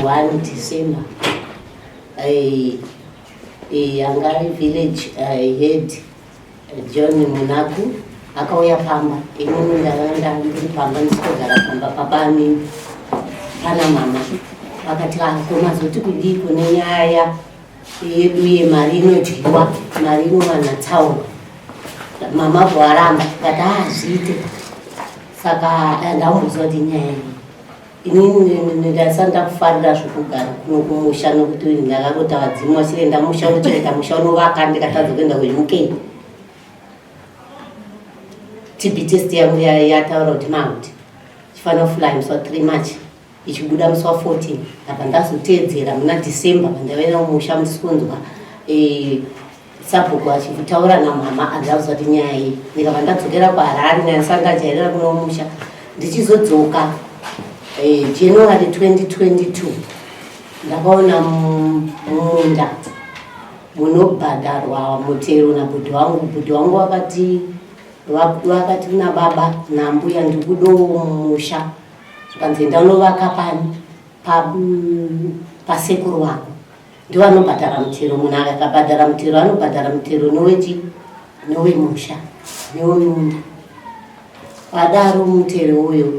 21 December, anga ari village head John Munaku akauya pamba. Inini ndanga ndiri pamba, ndisitogara pamba pabamini pana mama. Akati, "Ko mazoti kudii kune nyaya yedu yemari inodyiwa, mari inowana tsaona?" Mama bvaramba kati hazviite. Saka ndamboziva kuti inyaya iyi. Inini ndasati ndakufarira zvekugara kuno kumusha, nokuti ndakarota vadzimu vachienda musha unochengeta, musha unovaka. Ndikatadza kuenda kuUK. TB test yangu yataura kuti mauti chifanira kufly musi wa3 March, ichibuda musi wa14. Apa ndazoteedzera muna December pandavaenda kumusha, ndisikunzwa sabhuku achitaura namama. Andakuziva kuti nyaya iyi. Ndikabva ndadzokera kuHarare, ndasati ndajairira kuno musha. Ndichizodzoka January 2022, ndakaona munda munobhadharwa mutero nabhudhi wangu. Bhudhi wangu vakati kuna baba nambuya, "Ndikudowo musha." Zvikanzi, "Ndanovaka pani?" Pasekuru wako ndivanobhadhara mutero. Munhu akabhadhara mutero, anobhadhara mutero nowechi nowemusha newemunda. Padaro mutero uyo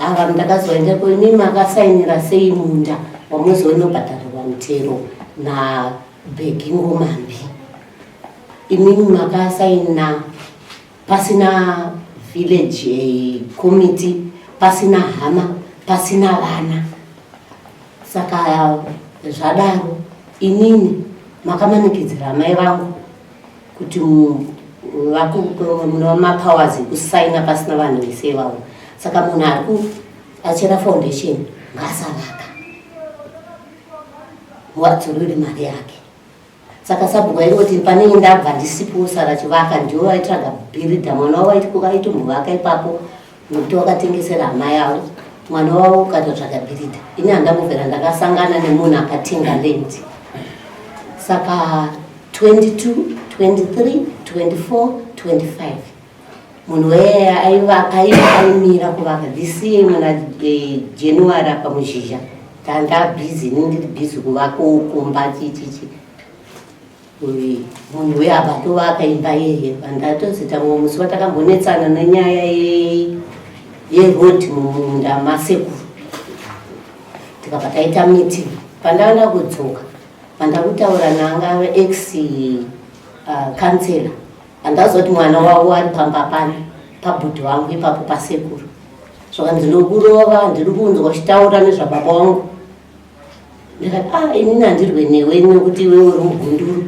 ava ndakazoenda kuimi, makasainira sei munda wamuzonobhadharirwa mutero naBhegi Ngomambi? Imimi makasaina pasina village committee, pasina hama, pasina vana. Saka zvadaro, inini makamanikidzira amai vangu kuti mune mapowers ekusaina pasina vanhu vese ivavo. Saka munhu ari achera foundation ngaasavaka, wadzorere mari yake. Saka sabhuku aingoti pane ndabva ndisipo, sara chivaka. Ndiwo vaitsvaga builder, mwana wavo aitombovaka ipapo, nokuti wakatengesera hama yavo. Mwana wavo ukatotsvaga builder. Ini handambobvera ndakasangana nemunhu akatenga land. Saka 22, 23, 24, 25 munhu weye aivaka, aimira kuvaka. This year muna January apa muzhizha tanda busy, ini ndiri busy kuvaka kumba chichichi. Munhu uye apa tovaka imba yeye. Pandatozoita mumwe musi watakambonetsana nenyaya yeroad mumunda masekuru, tikabva taita meeting. Pandanga kudzoka, pandakutaura naanga ex councillor, handazoti mwana wavo ari pamba pani pabhudhi wangu ipapo pasekuru. Saka ndinokurova, ndiri kunzwa uchitaura nezvababa wangu. Ndikati, "A, inini handirwe newe, nekuti iwe uri mugunduru,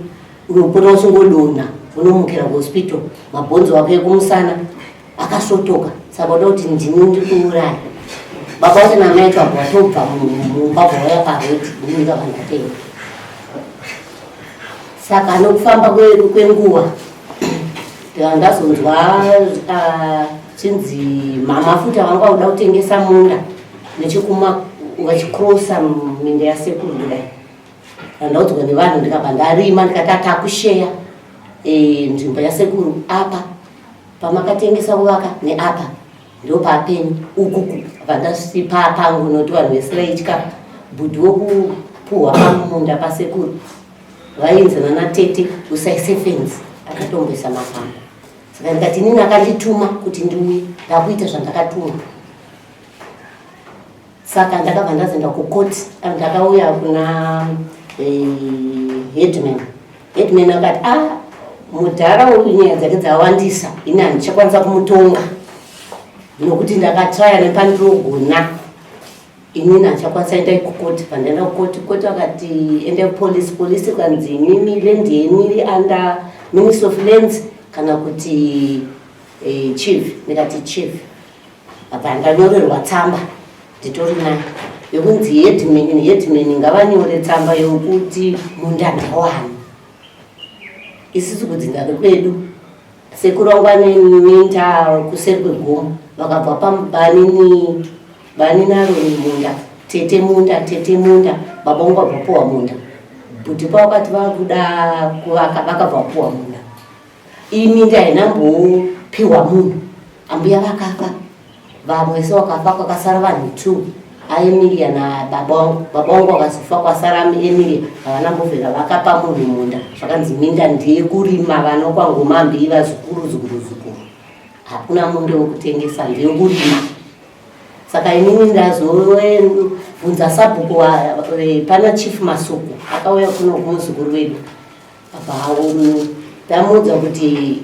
unopota uchingodonha, unomukira kuhospital, mabhonzo ako ekumusana akasvotoka. Saka uda kuti ndini ndikuuraya?" Baba vacho namai twabva vatobva mumba, vauya paroad, ini ndikabva ndatenga. Saka nokufamba kwenguva ndazonzwa chinzi mama futi vanga kuda kutengesa munda nechekuma, vachikrosa minda yasekuru kudai. Ndaudzwa nevanhu, ndikabva ndarima, ndikati atakusheya nzvimbo yasekuru apa pamakatengesa kuvaka neapa ndo papenyu ukuku vandasipa pangu, nokuti vanhu vese vaitya bhudhi wokupuhwa pamunda pasekuru. Vainzi nana tete, "Usaise fenzi." Akatomboisa mapango. Saka ndikati inini akandituma kuti ndiuye, ndakuita zvandakatumwa. Saka ndakabva ndazoenda kukoti. Ndakauya kuna headman. Headman akati, "A, ah, mudhara uyu nyaya dzake dzawandisa, ini handichakwanisa kumutonga, nokuti ndakatraya nepandirogona, inini handichakwanisa. Endai kukoti." Pandaenda kukoti, koti vakati endai kupolisi. Polisi kanzi, "Imimi land yenyu iri under Ministry of Lands kana kuti chief?" Ndikati, "Chief." Apa ndanyorerwa tsamba, nditori nayo, yokunzi headman ngavanyore tsamba yokuti munda ndawani. Isusu kudzinza kwedu, sekuru vangu vane minda kuseri kwegomo. Vakabva pabanini, banini Aroni munda, tete munda, tete munda, baba vangu vabva puwa munda. Bhuti pavakati vakuda kuvaka, vakabva puwa munda. Iyi minda hainambopiwa munhu. Ambuya vakafa, vamwe se vakafa, kwakasara vanhu two. aEmilia nababa wangu. Baba wangu vakazofa kwasara Emilia, havana mbovhera vakapa munhu munda. Zvakanzi minda ndeyekurima vana kwaNgomambi, vazukuru zukuru zukuru, hakuna munda wekutengesa, ndeyekurima. Saka inini ndazobvunza sabhuku pana Chief Masuku akauya kuno kumuzukuru wedu apa, ndamuudza kuti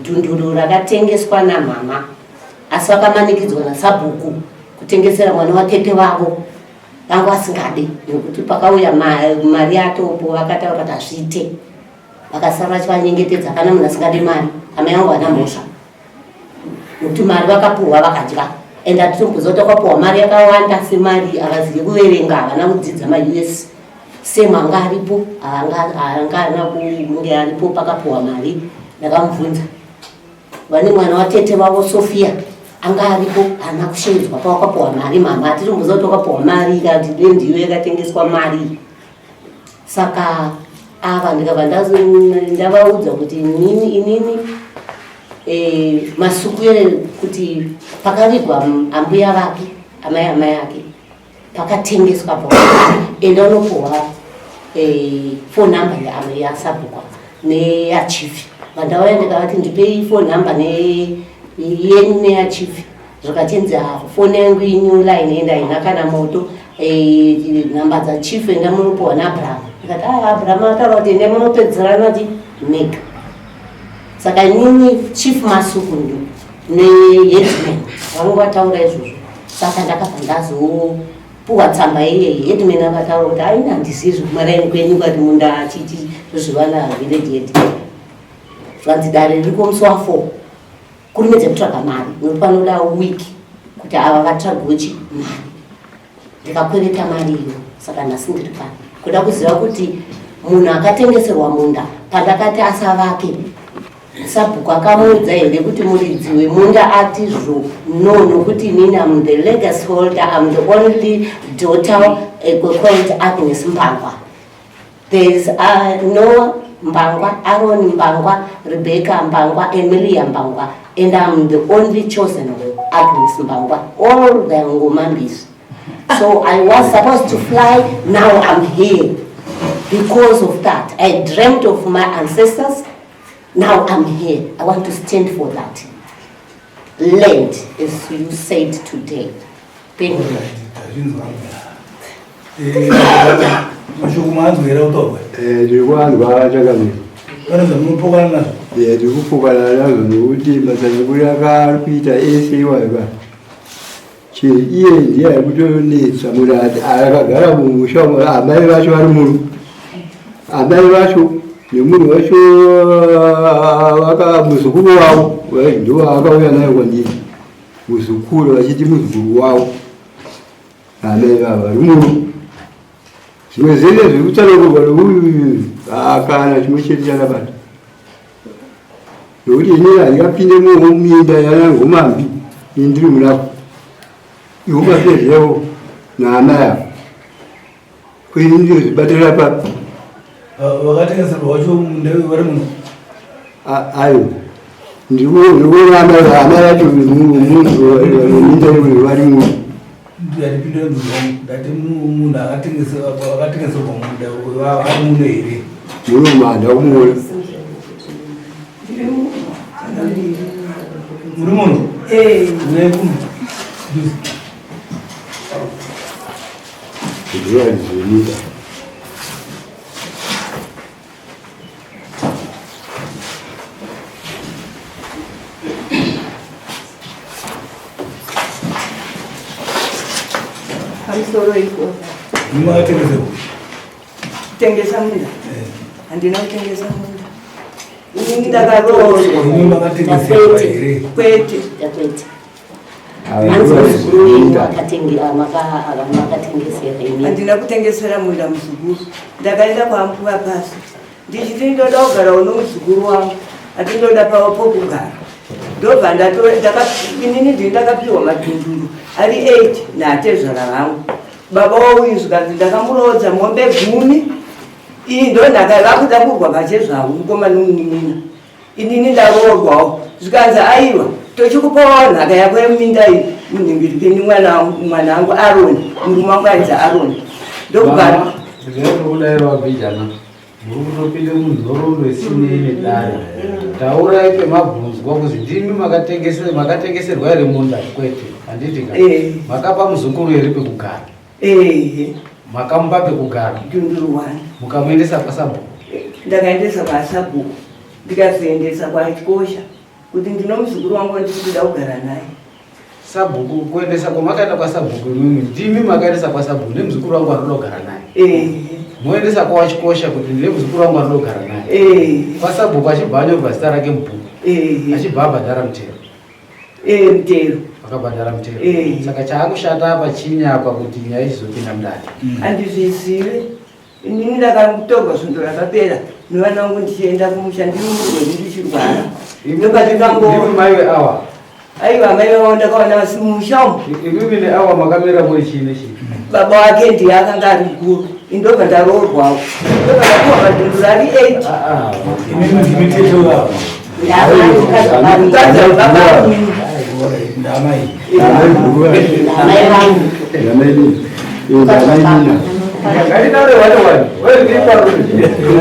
dhunduru rakatengeswa namama, asi vakamanikidzwa nasabhuku kutengesera mwana watete vavo, vanga vasingade, nekuti pakauya mari yatopo vakataura kuti hazviite, vakasara vachivanyengetedza. Kana munhu asingade mari, amai vangu vana mhosva, nekuti mari vakapuhwa vakadya, and hatitomboziva kuti vakapuhwa mari yakawanda semari. Havazivi kuverenga, havana kudzidza maUS same anga aripo, anga ana kunge aripo pakapuhwa mari. Ndakamubvunza vane mwana watete vavo Sofia anga aripo, haana kushevedzwa pawakapuhwa mari. Mama, hatitomboziva kuti wakapuhwa mari kana kuti ndiyo yakatengeswa mari. Saka ava ndikabva ndavaudza kuti inini Masuku kuti pakavigwa ambuya vake, amai ake, pakatengeswa po, enda unopuhwa phone number yasabhukwa neyachief. Vandauya ndikavati ndipei phone number yenyu neyachief, zvikachinzi foni yangu inew line, enda haina kana moto, nhamba dzachief enda munopuhwa naAbraham. Ndikati a Abraham ataura kuti enda munopedzerana ti mega. Saka inini Chief Masuku ndo neheadman vanga vataura izvozvo. Saka ndakabva ndazopuwa tsamba iyeye. Headman akataura kuti aina handizivi zvekumaraini kwenyu, kati munda chichi zvozvivana village head. Zvanzi dare ririko musi wa4, kurumidze kutsvaga mari, nokuti panoda week kuti ava vatsvagochi mari. Ndikakwereta mari iyo. Saka nhasi ndiri pano kuda kuziva kuti munhu akatengeserwa munda pandakati asavake, sabhuku akamuudza here kuti muridzi wemunda ati zvo no, nokuti inini am the legacy holder, am the only daughter called Agnes Mbangwa. There is Noah Mbangwa, Aaron Mbangwa, Rebecca Mbangwa, Emilia Mbangwa, and I'm the only chosen one, Agnes Mbangwa. All the Ngomambis. So I was supposed to fly, now I'm here. Because of that, I dreamt of my ancestors, now I'm here. I want to stand for that land, as you said today. Thank you. Tazvinzwa. Mashoko maanzwera kutaurwa? Ndiri kuanzwa chakamira. Pane zvamunopokana nazvo? Ndiri kupokana nazvo nokuti matsananguri akari kuita ese iwayo ka iye ndiye ari kutonetsa munhu akagara mumusha umo, amai vacho vari muno, amai vacho nemunhu wacho vaka muzukuru wavo ndo akauya nayo kwandiri, muzukuru vachiti muzukuru wavo, amai vavo vari muno. Zvimwe zvese zviri kutsanangurwa nouyu hakana chimwe chete chandabata, nokuti inini handingapinde muminda yanangomambi, ini ndiri munapo ivo mapezvevo naamai avo, kuini ndozvibatira papi? Vakatengeserwa vacho munda vari muno? Ayo ndikuona amai vacho minda vari muno. Ndatipindura mubvunzo wangu, ndati munhu akatengeserwa munda ari muno here? Muno manda kumuona. Muri muno? Uyai kuno. Ndiyo Pamusoro iko. Makatengeserwa? Kutengesa munda? Handina kutengesa munda inini, ndakaroorwa. Imi makatengeserwa here? Kwete. Kwete. Hanzi muzukuru wenyu makatengesera imini. Handina kutengesera munda muzukuru. Ndakaenda kwaMbuva pasi ndichiti ndoda kugara uno muzukuru wangu, atindoda pavo pokugara. Ndobva inini ndini ndakapiwa madhunduru ari 8 naatezvara vangu, baba wauyu. Zvikanzi ndakamuroodza mombe 10, iyi ndo nhaka. Vakuda kurwa pachezvavo mukoma nomunin'ina. Inini ndaroorwawo. Zvikanzi aiwa tochikupawo nhaka yako yeminda iyi munhingirikini mwana wangu Aroni, murume wangu ainzi Aroni. Ndokubva ndinokudairawo bhijana muri kutopinda munhoroondo isinei nedare. Taurai pemabvunzwa kuzi ndimi makatengeserwa here munda? Kwete, handiti ka? Makapa muzukuru here pekugara? Makamupa pekugara? Mukamuendesa kwasabhuku? Ndakaendesa kwasabhuku, ndikazoendesa kwachikosha kuti ndino muzukuru wangu wandiri kuda kugara naye. Sabhuku, kuendesa kwamakaenda kwasabhuku imwimwi ndimi makaendesa kwasabhuku nemuzukuru wangu anoda kugara naye. Moendesa kwawachikosha kuti ndine muzukuru wangu anoda kugara naye. Kwasabhuku achibva anyorwa zita rake mubhuku. Achibva abhadhara mutero. Mutero. Akabhadhara mutero. Saka chaakushata apa chiini apa kuti nyaya ichizopinda mudare? Handizvizive. Inini ndakatorwa svondo rakapera nevana vangu ndichienda kumusha ndiri murwere ndichirwara. Ndimi mai awa? Aiwa, mai vavo ndakaona vasi mumusha umu. Imimi neawa makamira muri chii nechii? Baba wake ndiye akanga ari mukuru. Indobva ndaroorwawo. Ndobva ndapuwa madhunduru ari 8. Imimi ndimi tete wavo. Mukadzi wababa. Ndamai. Amai vangu. Ngatitaure one one. Wewe ndiri paruri.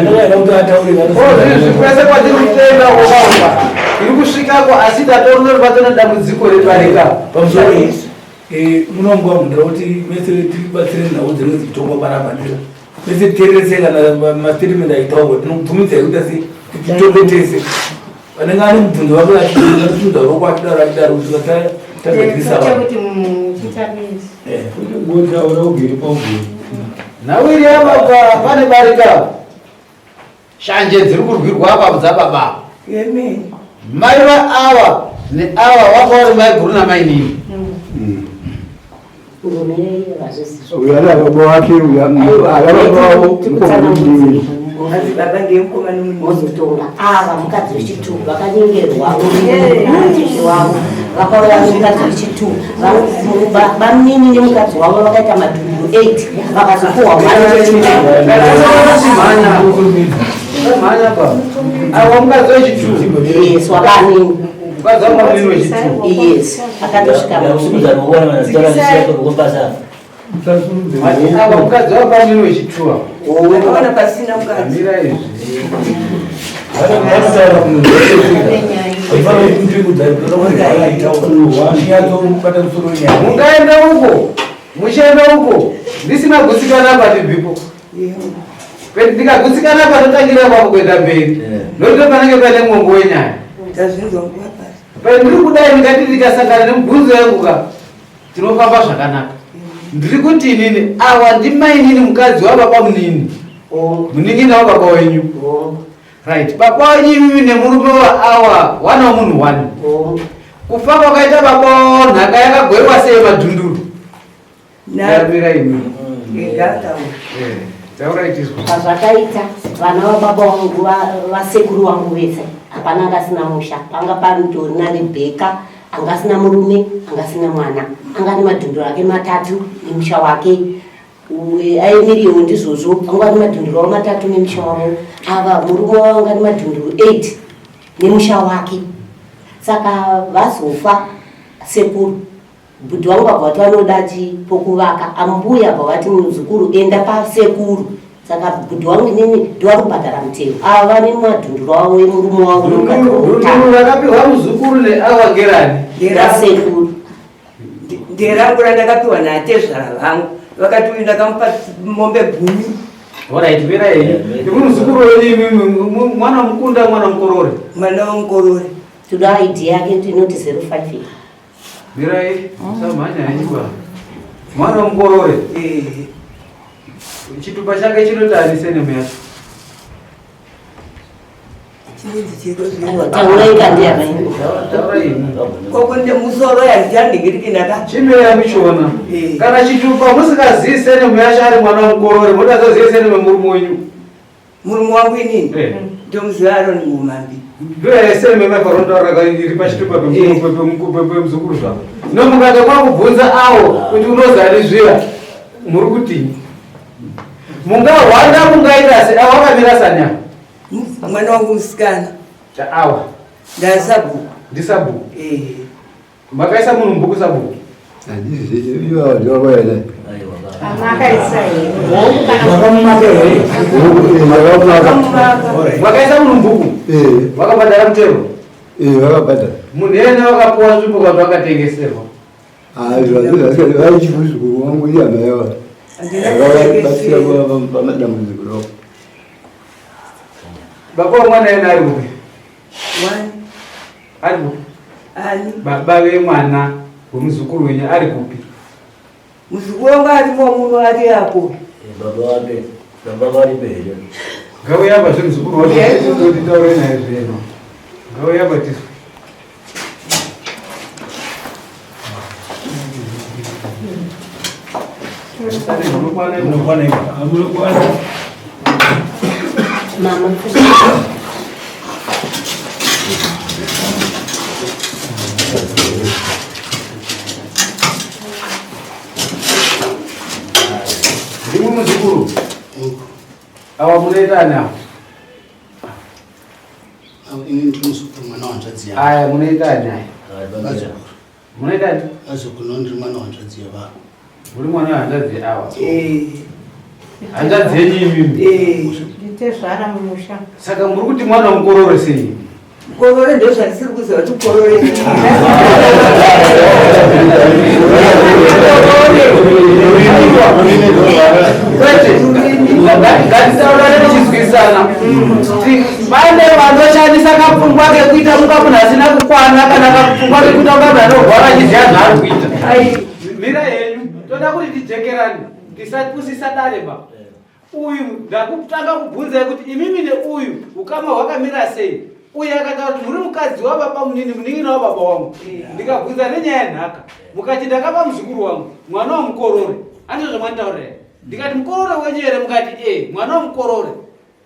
Ndakaida kuti ataure. Kwese kwatiri kutenga kwakaoma. Tiri kusvikako asi tatorori patona dambudziko rebarika. Pamusoro munongwa munhu kuti mese tibatsire nhau dzinenge dzichitongwa panapa ndizvo. Mese titererese kana mastatement aitaurwa tinobvumidzai kuti asi titonge tese. Vanenge vane mubvunzo wake vachibvunza roko achidaro achidaro kusvika tagadzirisa vanhu. Kuti muchitamisi. Ngotaura ugere paugere. Nhau iri apa pane barika. Shanje dziri kurwirwa apa dzababa. Amen. Mai va awa neawa wanga vari mai guru namai nini. Uyu ana baba wake, uyu ana baba wavo mukoma nemudini. Hanzi baba ndiye mukoma nemunini. Mozotonga ava mukadzi wechitu vakanyengerwa natete wavo vakauya nemukadzi wechitu vamunini nemukadzi wavo vakaita madhunduru 8 vakazopuhwa mwana wechitu. Mhanya pa. Awa mukadzi wechitu. Yes, wakanini. Mukadzi wamunini wechitu. Yes, akatosvika. Awa mukadzi wapanini wechitu awa. Ndakaona pasina mukadzi. Mira izvi. Vanotaura munhu wese. Chinyatsobata musoro wenyaya. Mungaenda uko, muchienda uko, ndisina gutsikana apa ndibvipo. Ndikagutsikana apa ndotangira apapo kuenda mberi. Nokuti panenge paine mwongo wenyaya. Tazvinzwa nguva pasi. Pandiri kudai ndikati ndikasangana nemubvunzo yangu ka, tinofamba zvakanaka. Ndiri kuti inini awa ndimainini mukadzi wababa munini. Munin'ina wababa wenyu. Right. Baba wenyu imimi nemurume wa awa wana munhu one. Kufa kwakaita baba wavo nhaka yakagoiwa sei madhunduru? Yaramira imi. Ngataura. Taurai tizwe. Pazvakaita vana vababa vangu vasekuru vangu vese hapana angasina musha. Panga panitorina Rebheka angasina murume, angasina mwana, anga nemadhunduru ake matatu nemusha wake. Aemiriwo ndizvozvo, anga ane madhunduru avo matatu nemusha wavo. Ava murume wavo anga nemadhunduru 8 nemusha wake. Saka vazofa sekuru, bhudhi vangu vabva vati vanoda pokuvaka. Ambuya bva vati muzukuru enda pasekuru. Saka bhudhi wangu inini ndiwari kubhadhara mutero, ava vane madhunduru avo emurume wavo nemukadzi Dhunduru wokutanga. rakapiwa muzukuru neawa ngerani? Rasekuru. Nderangu randakapiwa natezvara vangu. Vakati uyu ndakamupa mombe 10. Alright, mira yenyu. Imi muzukuru wenyu imimi mwana mukunda mwana mukorore. Mwana wamukorore. Toda ID yake inoti 05. Mirai, musamhanya henyu ba. Mwana mukorore. Chitupa chake chinoti ani senemu yacho? Chinonzi chiro zvino. Aiwa, taurai kandi amai. Taurai imi. Koko nemusoro yandichandingirikinaka. Chimira muchiona. Kana chitupa musingazivi senemu yacho ari mwana mukorore, motazozive senemu yemurume wenyu. Murume wangu inini ndomuziva Aroni Mumambi. Ndoyere senemu yemafarontaura iri pachitupa pemuzukuru zvako. No mukada kwakubvunza awo kuti unozani zviya muri kutii? Mungahwanda mungaita se awo akamira sanya. Mwana wangu musikana. Chaawa. Ndasabhuku. Ndisabhuku. Eh. Makaisa munhu mubhuku sabhuku? Handizii ivo ndovakaenda. Makaisa here? Makamumaka here? Ndakamumaka. Makaisa munhu mubhuku? Eh. Vakabhadhara mutero? Eh, vakabhadhara. Munhu iyena wakapuwa nzvimbo kana wakatengeserwa? Ah, zvazvo vaichimuzukuru wangu ihama yavo. Vakavabatsira pamadambudziko ravo. Baba wemwana iyena ari kupi? Wani. Ari kupi? Ani? Baba vemwana wemuzukuru wenyu ari kupi? Muzukuru wangu arimo muno ari apo. Baba wake, baba vari here? Ngauya apa zvemuzukuru wacho toti taure naye zvino. Ngauya apa tisu. Munokwana imo. Mama. Ndimwe muzukuru. Awa munoita ani awa? Ini ndiri muzukuru mwana wanzvadzi yangu. Aya munoita ani aya? Vazukuru. Munoita ani? Vazukuru no ndiri mwana wanzvadzi yavavo. Muri mwana wehanzvadzi awa. Eh. Hanzvadzi yenyu imimi. Eh. Nditezvara mumusha. Saka muri kuti mwana mukorore sei? Mukorore ndozvandisiri kuziva kuti mukorore. Kwete. Ngatitaurane tichizwisana. Pane vanoshandisa kapfungwa kekuita kunga munhu asina kukwana kana kapfungwa kekuita kunga munhu anorwara achiziva zvaari kuita. Mira yenyu toda kuti tijekerane tisapusisa dare ba. Uyu ndakutanga kubvunzai kuti imimi neuyu ukama hwakamira sei? Uyu akataura kuti muri mukadzi wababa munini munin'ina wababa wangu. Ndikabvunza nenyaya yenhaka mukati ndakapa muzukuru wangu mwana wamukorore. Andizvo zvamwanditaurira here? Ndikati mukorore wenyu here mukati e mwana wamukorore.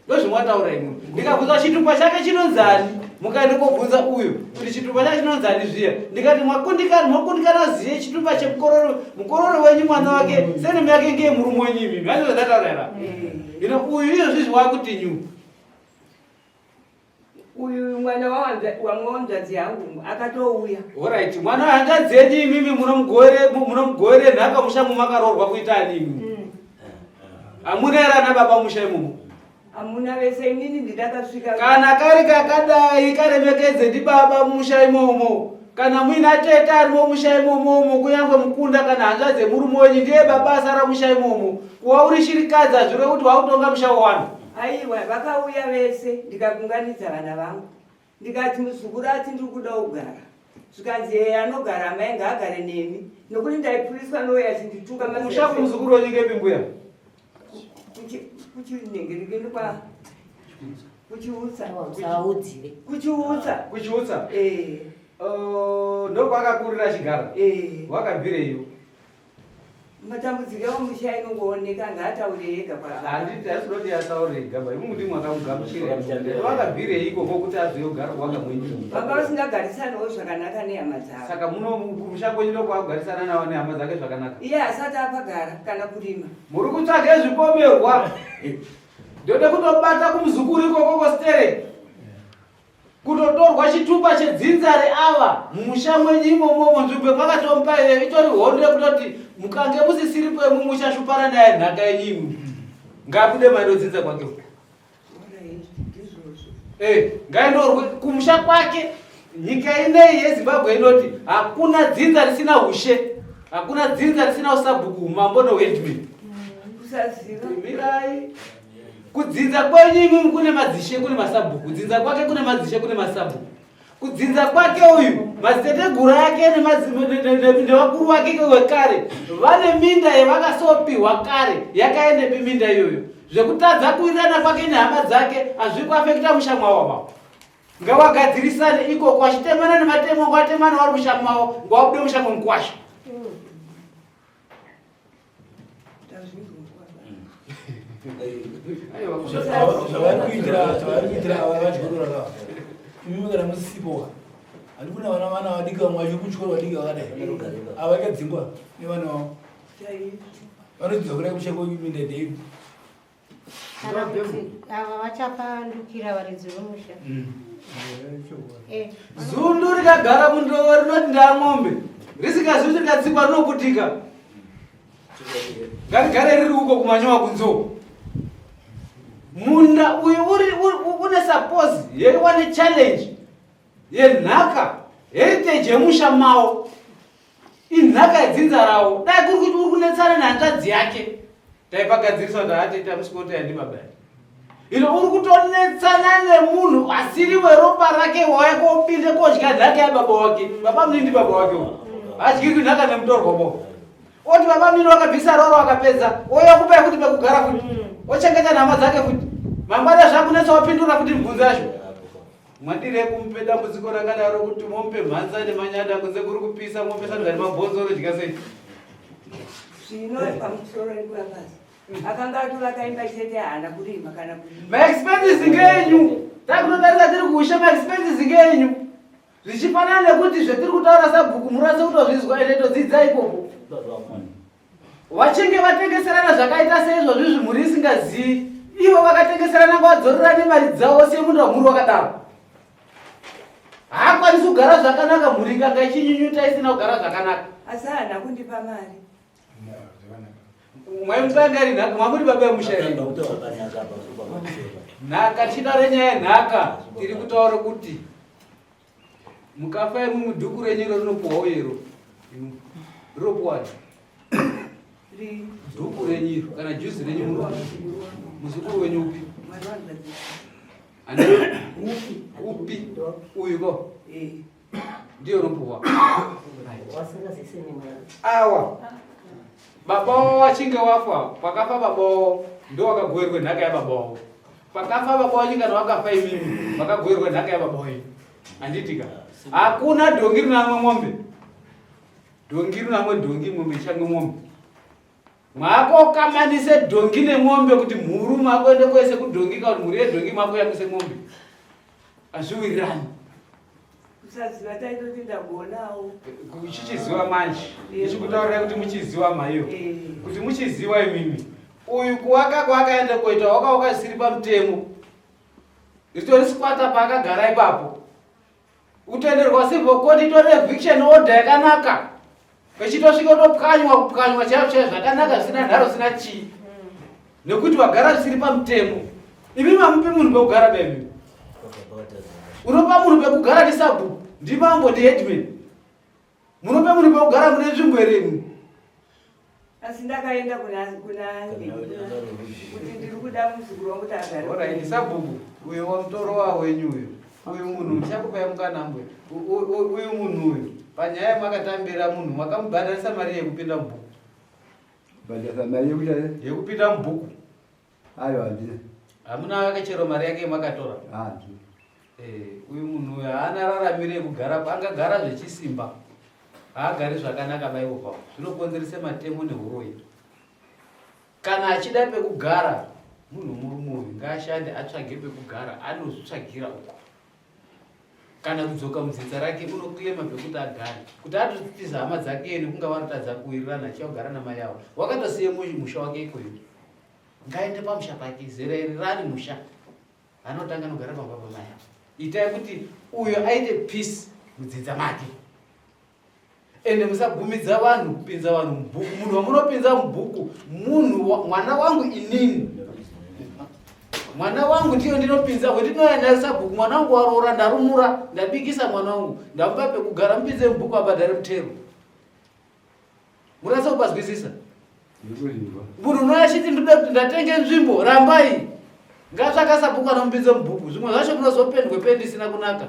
Ndozvamwataura imwe. Ndikabvunza chitupa chake chinonzani? Mukaenda kobvunza uyu kuti chitupa chake chinonzani zviya. Ndikati mwakundikana mwakundikana ziye chitupa chemukorore mukorore wenyu mwana wake senemu yake ngeye murume wenyu imimi. Andizvo zvandataura here? Hino uyu iyozvizvi wakuti nyu. Uyu mwana wahanzvadzi yangu akatouya. Alright, mwana wehanzvadzi yenyu imimi munomugovere nhaka musha mumakaroorwa kuita ani imimi? Hamuna here ana baba musha imomo? Hamuna vese inini ndakasvika. Kana kari kakadai karemekedze ndibaba musha imomo. Kana muina tete arimo musha imomo kunyange mukunda kana hanzvadzi yemurume wenyu ndiye baba asara musha imomo. Kuwa uri shirikadzi hazvirevi kuti wakutonga musha wewanhu. Aiwa, vakauya vese ndikakunganidza vana vangu. Ndikati muzukuru ati ndiri kuda kugara. Zvikanzi yeye anogara amai ngaagare nemi. Nokuti ndaipuriswa nouya achindituka mazai. Musha kumuzukuru wenyu ngepi mbuya? Kuchinengerekeni kwa Kuchiutsa. Musaudzire. Kuchiutsa. Kuchiutsa? Eh. Ndokwakakurira achigara? Eh. Wakabvireiyo? Matambudziko emumusha inongooneka ngaataure ega kwa. Handiti hasinoti ataure ega ba. Imwe ndimwe akamugamuchira. Wakabvirei ikoko kuti azogara kwanga mwenyu. Baba vasingagarisanawo zvakanaka nehama dzavo. Saka muno kumusha kwenyu ndokwakagarisana navo nehama dzake zvakanaka. Iye asati apagara kana kurima. Muri kutsvaga zvipomerwa. Ndode kutobata kumuzukuru ikoko kostere. Kutotorwa chitupa chedzinza reava mumusha mwenyu imomo munzvimbo mwakatomupa iyoyo itori hondo yekutoti mukange musisiripo yemumusha shupana naye nhaka yenyu imwi. Ngabude mari yodzinza kwake uko. Eh, ngaendorwe kumusha kwake. Nyika ineyi yeZimbabwe inoti hakuna dzinza risina ushe, hakuna dzinza risina usabhuku, umambo noheadman. Kusaziva. Mirai. Kudzinza kwenyu imimi kune madzishe kune masabhuku, kudzinza kwake kune madzishe kune masabhuku. Kudzinza kwake uyu madziteteguru ake nevakuru vake wekare vane minda yavakasopiwa kare yakaendepi minda iyoyo. Zvekutadza kuwirirana kwake nehama dzake hazviri kuafekita musha mwavo baba. Ngawagadzirisane ikoko achitemana nematemo ngawatemana wari musha mwavo ngawabude musha mwemukwasha. Zvavari kuitira ava vachikoro raka imimi kana musisipoka handi kuna vana vana vadiki vamwe vachiri kuchikoro vadiki vakadai avachadzingwa nevana vavo vanodzidza kudai kusheko minda ndeipi Kana kuti ava vachapandukira varidzi vemusha. Eh. Zundu rikagara mundovo rinoti ndamombe risingazivi kuti rikatsikwa rinoputika. Ngarigare riri uko kumanyowa kunzo. Munda uyu uri une suppose yeiwane challenge yenhaka heritage yemusha mawo inhaka yedzinza rawo. Dai kuri kuti uri kunetsana nehanzvadzi yake taipagadzirisa kuti haatoita musikoti yandibaba ino uri kutonetsana nemunhu asiri weropa rake wauya kopinde kodya nhaka yababa wake. Baba munini ndi baba wake uyu hadyirwi nhaka nemutorwa bo oti baba munini wakabvisa roro wakapedza ouya kupai kuti pekugara futi ochengeta nhama dzake futi mangwana zvakunetsa wapindura futi mibvunzo yacho. Mwadirei kumupe dambudziko rakadaro kuti momupe mhanza nemanyada kunze kuri kupisa momupe sadza nemabhonzo rodya sei? Zvino pamusoro rekuvapasi akanga atovaka imba chete haana kurima kana kurima. Maexpenses ngeenyu takunotarisa tiri kuushe maexpenses ngeenyu zvichifanana nekuti zvetiri kutaura sabhuku murase kutozvizwa ende todzidza ikoko. Vachinge vatengeserana zvakaita seizvozvi mhuri isingazivi, ivo vakatengeserana ngavadzorerane mari dzavo vosiye munda wemhuri wakadaro. Haakwanisi kugara zvakanaka mhuri ikanga ichinyunyuta isina kugara zvakanaka. Asi haana kundipa mari. Mwaimupa yanga iri nhaka, mwamuti baba yemusha here? Nhaka tichitaura nyaya yenhaka tiri kutaura kuti Mukafa imwi mudhuku renyu iro rinopuwa iro. Rinopuwa dhuku renyu iro kana juzi renyu muno. Muzukuru wenyu upi? Ani upi? Uyu ko? Eh. Ndiyo unopuwa. Awa. Baba wavo wachinge wafa, pakafa baba wavo ndo wakagoverwa nhaka yababa wavo. Pakafa baba wenyu kana wakafa imimi, makagoverwa nhaka yababa wenyu. Handitika. Hakuna dhongi rinamwe mombe. Dhongi rinamwe dhongi, mombe ichamwe mombe. Mwakokamanise dhongi nemombe kuti mhuru mwakuende kwese kudhongi kana mhuru yedhongi mwakuyamise mombe. Hazviwirirani. Kusaziva taitoti ndagonawo. Kuchichiziva manje. Ndichikutaurira kuti muchiziva maiyo. Eh. Kuti muchiziva imimi. Uyu kuwaka kwaakaenda kuita wakawaka zvisiri pamutemo. Ritori squatter paakagara ipapo. Utenderwa civil court itori eviction order yakanaka. Pechitosvika kutopwanywa kupwanywa chaizvo chaizvo zvakanaka zvisina nharo zvisina chii. Nekuti wagara zvisiri pamutemo. Imi mamupi munhu pekugara bemi. Unopa munhu pekugara ndisabhuku, ndimambo, ndiheadman. Munopa munhu pekugara mune nzvimbo here imi? Asi ndakaenda kuna kuna kuti ndiri kuda muzukuru wangu kuti agare. Alright, sabhuku uyo wamutoro wawenyu uyo. Uyu munhu ndichakupai mukana mbuya. Uyu munhu uyu panyaya yamakatambira munhu makamubhadharisa mari yekupinda mubhuku. Bhadharisa mari yekuita yekupinda mubhuku. Aiwa handina. Hamuna akachero mari yake yamakatora? Handina. Eh, uyu munhu uyu haana raramiro yekugara angagara zvechisimba. Haagari zvakanaka vaivo pavo. Zvinokonzeresa matemo nehuroyi. Kana achida pekugara munhu murume uyu ngaashande atsvage pekugara anozvitsvagira uko. Kana kudzoka mudzinza rake unoclaima pekuti agare. Kuti atotiza hama dzake nekunga vanotadza kuwirirana achiya kugara namai avo. Wakatosiye musha wake ikoyo. Ngaende pamusha pake zera iri rani musha. Anotanga anogara pamba pamai avo. Itai kuti uyo aite peace mudzinza make. Ende musabvumidza vanhu kupinza vanhu mubhuku. Munhu wamunopinza mubhuku munhu mwana wangu inini. Mwana wangu ndiyo ndinopinza wendinouya naye sabhuku. Mwana wangu waroora, ndarumura, ndabikisa mwana wangu, ndamupa pekugara, mupinze mubhuku abhadhare mutero. Murasa kupazwisisa? Munhu unouya achiti ndinoda kuti ndatenge nzvimbo, rambai. Ngatsvaka sabhuku anomupinza mubhuku. Zvimwe zvacho munozopendwe pendi isina kunaka.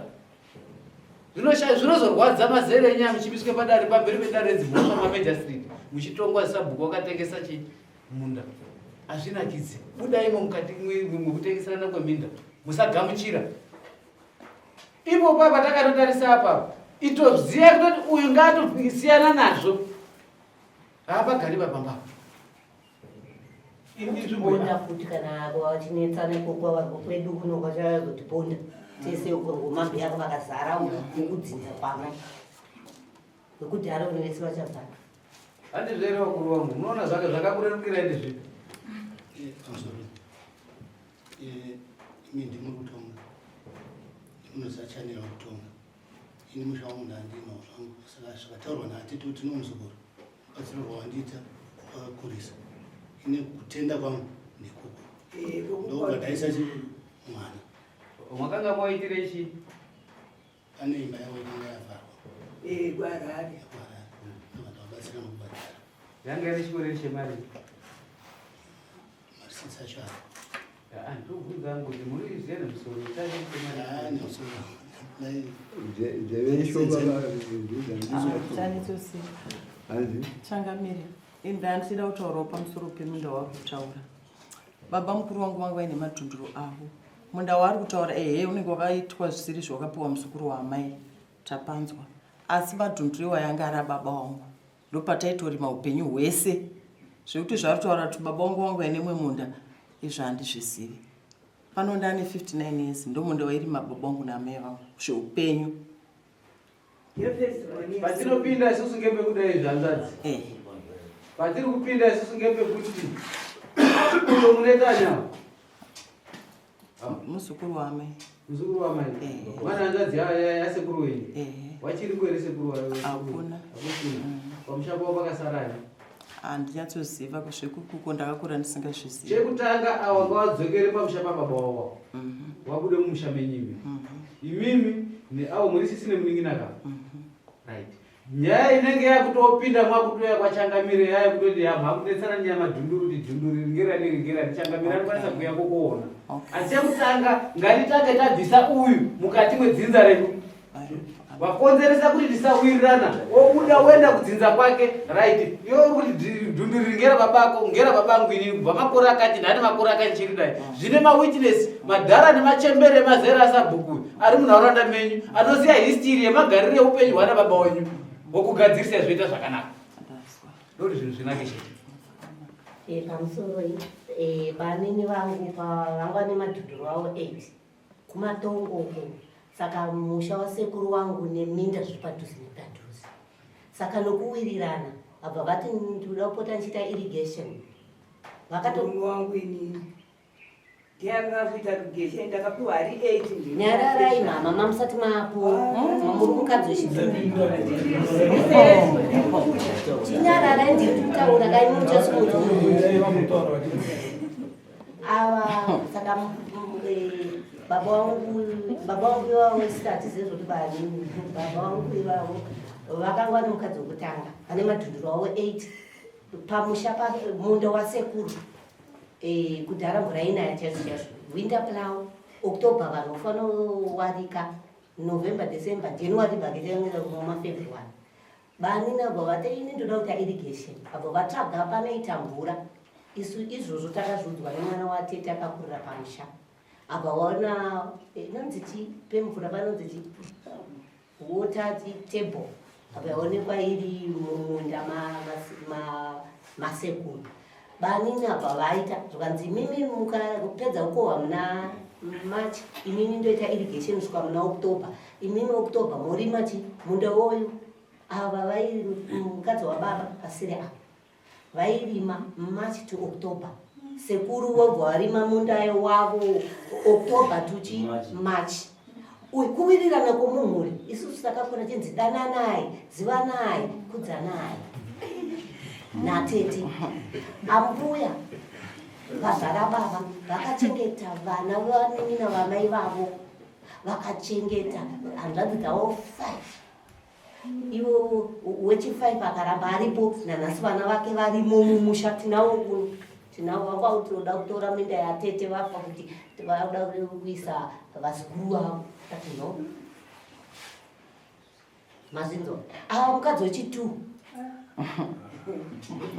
Zvinozorwadza mazere enyaya muchimiswe padare pamberi pedare redzimhosva mamajor street muchitongwa sabhuku wakatengesa chi munda. Hazvinakidzi. Budaimo mukati mwekutengeserana kweminda. Musagamuchira. Ipo papa takatotarisa apa. Itoziya kutoti uyu ngaatosiyana nazvo. Haapagari pamba. Ponda futi kana vachinetsana ikoko variko kwedu kuno kwachazotiponda tese uko ngomambi yako vakazara mukudzinza kwamai wekudhara uno vese vachazara. Handizvo here vakuru vangu, munoona zvake zvakakurerukira ende zvipi? Imi ndimi kutonga. Munoziva chanel kutonga. Ini musha wangu ndandinawo zvangu saka zvakataurwa naatete kuti nomuzukuru rubatsiro rwawandiita rwakakurisa. Ini kutenda kwangu ndikuku. Ndokubva ndaisa mwana. Makanga mwaitire chii? Pane imba yavo yakanga yavharwa. Eh, kuHarare. Kuharare. Ndobva ndabatsira nokubhadhara. Yanga iri chikwereti chemari. Marisitsi acho aya. Ah, ndobvunza hangu kuti muri kuziva nemusoro chake chemari. Ah, nemusoro. Changamire, inda ndichida kutaurawo pamusoro peminda wauri kutaura. Baba mukuru wangu vanga vaine madhunduro avo. Munda waari kutaura ehe unenge wakaitwa zvisiri zvawakapiwa muzukuru waamai tapanzwa. Asi madhunduro iwayo anga ari ababa wangu. Ndopataitorima upenyu hwese. Zvekuti zvaari kutaura kuti baba wangu vanga vaine mumwe munda izvo handizvizivi. Pano ndane 59 years ndomunda wairima baba wangu naamai vangu zveupenyu. Patinopinda isusu ngepekudai zvanzvadzi. Eh. Patiri kupinda isusu ngepekuti uyo munetanya. Muzukuru waamai. Muzukuru waamai. Eh. Mwana hanzvadzi yasekuru wenyu. Eh. Wachiri kwere sekuru wayo. Hakuna. Hakuna. Pamusha pavo pakasarani. Handinyatsoziva zvekukuko ndakakura ndisingazvizivi. Chekutanga awa ngawadzokere pamusha pababa wavo. Wabude mumusha menyimi. Imimi neawo muri sisi nemunin'ina ka. Right. Nyaya inenge yakutopinda mwakutouya kwachangamire yaya kutoti ya makudetsana nyaya madhunduru kuti dhunduru iri ngerani iri ngerani changamire anokwanisa kuuya kokuona. Asi chekutanga ngatitange tabvisa uyu mukati mwedzinza redu. Wakonzeresa kuti tisawirirana wobuda woenda kudzinza kwake right iwe uri kuti dhunduru ngera babako ngera babangu inini kubva makore akati ndane makore akati chiri dai zvine mawitness madhara nemachembere emazera asabhuku ari munharaunda menyu anoziva history yemagariro eupenyu hwana baba wenyu wokugadzirisa zvoita zvakanaka ndokuti zvinhu zvinake chete. Pamusoro banini vangu vanga vane madhudhuru avo 8 kumatongo uko saka musha wasekuru wangu neminda zviri padhuze nepadhuze saka nokuwirirana vabva vati ndinoda kupota ndichiita irrigation vakato wangu inini ndiye anga kuita irrigation ndakapiwa hari 8 Nyararai mama, mamusati mapo muri mukadzi wechidiki chinyararai ndiri kutaura kai muchasimudzwa ava saka baba vangu ivavo isati zezvoti bani baba vangu ivavo vakanga vane mukadzi wekutanga vane madhunduro avo 8 pamusha munda wasekuru kudhara mvura inaya chaizvo chaizvo winter plow October vanhu vafanowarika November December January vaketangira February bani nabva vati ini ndoda kuita irrigation abva vatsvaga panoita mvura isu izvozvo takazviudzwa nemwana watete akakurira pamusha abva waona inonzi chi pemvura panonzi chi water table abva yaonekwa iri mumunda masekuru banini abva vaita zvikanzi imimi mukapedza kukohwa muna March inini ndoita irrigation kusvika muna October imimi October morima chi munda woyu ava vai mukadzi wababa pasiri apa vairima March to October sekuru vobva varima munda wavo October tuchi March uyu kuwirirana kwomumhuri isusu takakura chinzi dananai zivanai kudzanai natete ambuya vazara baba vakachengeta vana vanin'ina vamai vavo vakachengeta hanzvadzi dzavo 5 ivo wechi5 akaramba aripo nanhasi vana vake varimo mumusha tinawo kuno tinawo vanga tinoda kutora minda yatete vafa kuti vauda kuisa vazukuru vavo tati no mazinzo ava mukadzi wechi2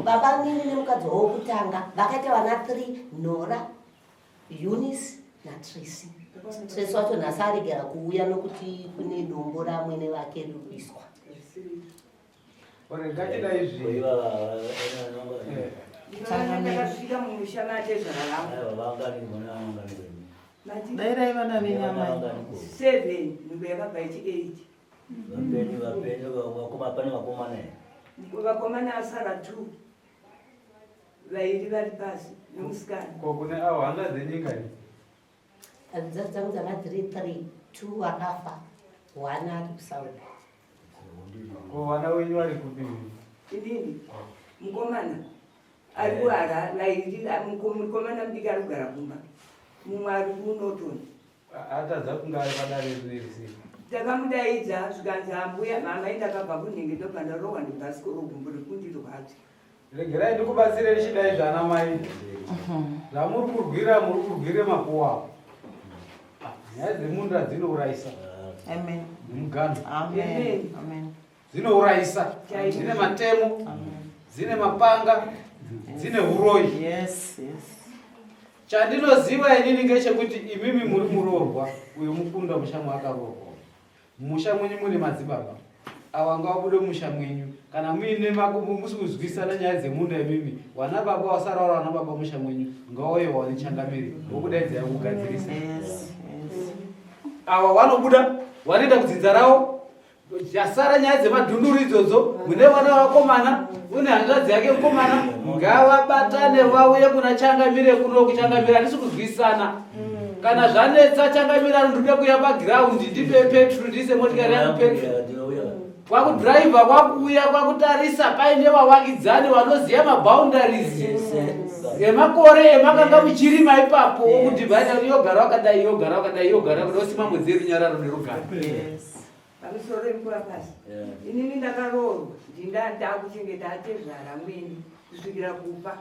baba nini nemukadzi wokutanga vakaita vana 3 Nora Eunice naTracy. Tracy wacho nhasi aregera kuuya nokuti kune dombo ramwene vake riri kuiswa. Ngatidai zvinhu. Ndakasvika mumusha matezvara vangu. Dairai vana venyu amai. 7 nhumbu yakabva ichi 8. Vapenyu vapenyu vakoma pane vakomana here? Vakomana asara 2. Vairi vari pasi nomusikana. Ko kune avo hanga dzenyika ni? Hanzvadzi dzangu dzanga dziri 3. Two vakafa, one ari kuSaudi. Ko vana wenyu vari kupi? Inini mukomana ari kuhara vairi mukomana mudiki ari kugara kumba mumwe ari kuNorton. Atadza kunge ari padare rineri sei? Takamudaidza zvikanzi ambuya mama indakabva kunhenge ndobva ndarohwa nebhasikoro gumbo rekundirwadza. Regerai ndikubatsire richidai zvana mai. Zvamuri kurwira muri kurwire makuwa. Nyaya dzemunda dzinourayisa. Amen. Nemugano. Amen. Amen. Dzinourayisa. Dzine matemo. Dzine mapanga. Dzine uroyi. Yes, yes. Chandinoziva inini ngechekuti imimi muri muroorwa uyo mukunda musha maakaroorwa. Mumusha mwenyu mune madzibaba awa ngawabude mumusha mwenyu kana muine musi kuzwisana nyaya dzemunda imimi wana baba wasara wana baba musha mwenyu ngawauye waone changamire wokudaidzai kugadzirisa awa wanobuda wanoenda kudzinza rawo jasara nyaya dzemadhunduru idzodzo mune vana vakomana une hanzvadzi yake mukomana ngavabatane vauye kuna changamire kuno kuchangamire handisi kuzwisana kana zvanetsa changamire anondoda kuya pagiraundi ndipe petro ndiise motikari yangu petro kwakudhiraivha kwakuuya kwakutarisa paine vavakidzani vanoziva maboundaries emakore emakanga muchirima ipapo wokudhivhaida kuti yogara wakadai yogara wakadai yogara wakadai osima mwedzi yerunyararo nerugare. Pamusoro yekuva pasi. Inini ndakaroorwa ndinda ndakuchengeta atezvara mwene kusvikira kufa.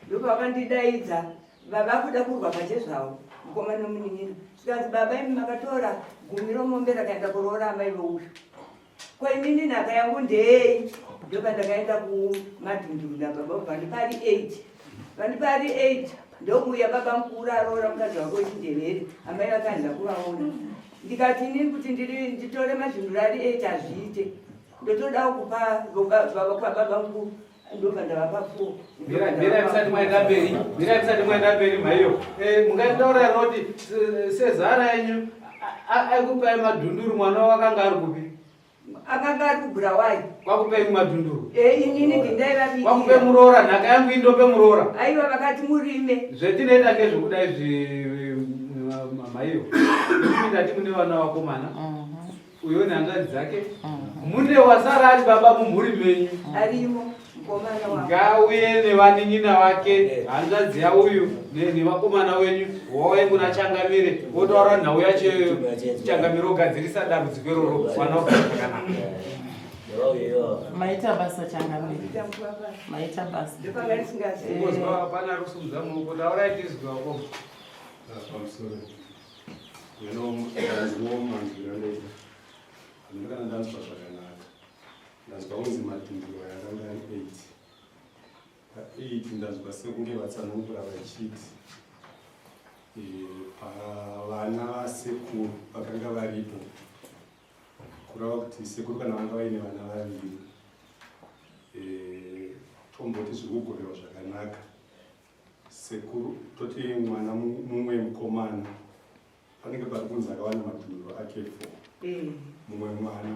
Ndopavandidaidza baba kuda kurwa pachezvavo mukoma nomunin'ina. Zvikanzi baba imi makatora gumi romombe rakaenda kuroora amai vouyu. Ko inini nhaka yangu ndeyei? Ndopandakaenda kumadhunduru nababa vandipari 8. Vandipari 8 ndokuuya baba mukuru aroora mukadzi wake wechindevere amai vakaenda kuvaona. Ndikati inini kuti ndiri nditore mazvindura ari 8 hazviite. Ndotodawo kupa baba mukuru ndobva ndavapa 4. Mirai musati mwaenda mberi, mirai musati mwaenda mberi mhaiyo. Eh, mungataura here kuti sezara yenyu aikupai madhunduru mwana wakanga ari kupi? Akanga ari kuBulawayo. Kwakupei madhunduru? Eh, inini ndindaivabikira. Kwakupe muroora nhaka yangu indope muroora. Aiwa vakati murime. Zvetinoita ngezvekudai zvi mhaiyo. Imi ndati mune vana vakomana. Uyo nehanzvadzi dzake. Mune wasara ari baba mumhuri menyu. Arimo mukomana wangu. Ngauye nevanin'ina vake hanzvadzi yauyu nevakomana wenyu wauye kuna changamire wotaura nhau yacho iyoyo changamire ogadzirisa dambudziko iroro vana vogara zvakanaka. Maita basa changamire. Maita basa. Ndopanga ndisingazivi. Ungozwa hapana ari kusimudza muoko taurai tizwe wako. Pamusoro. Ndanzwa manzwiro andaita. Handina kana ndanzwa zvakanaka. Ndanzwa kunzi madhindiro aya akanga ari 8. Pa 8 ndanzwa sekunge vatsanangura vachiti pavana vasekuru vakanga varipo kureva kuti sekuru kana vanga vaine vana vaviri tomboti zviri kugoverwa zvakanaka sekuru toti mwana mumwe mukomana panenge pari kunzi akawana madhunduro ake 4 mumwe mwana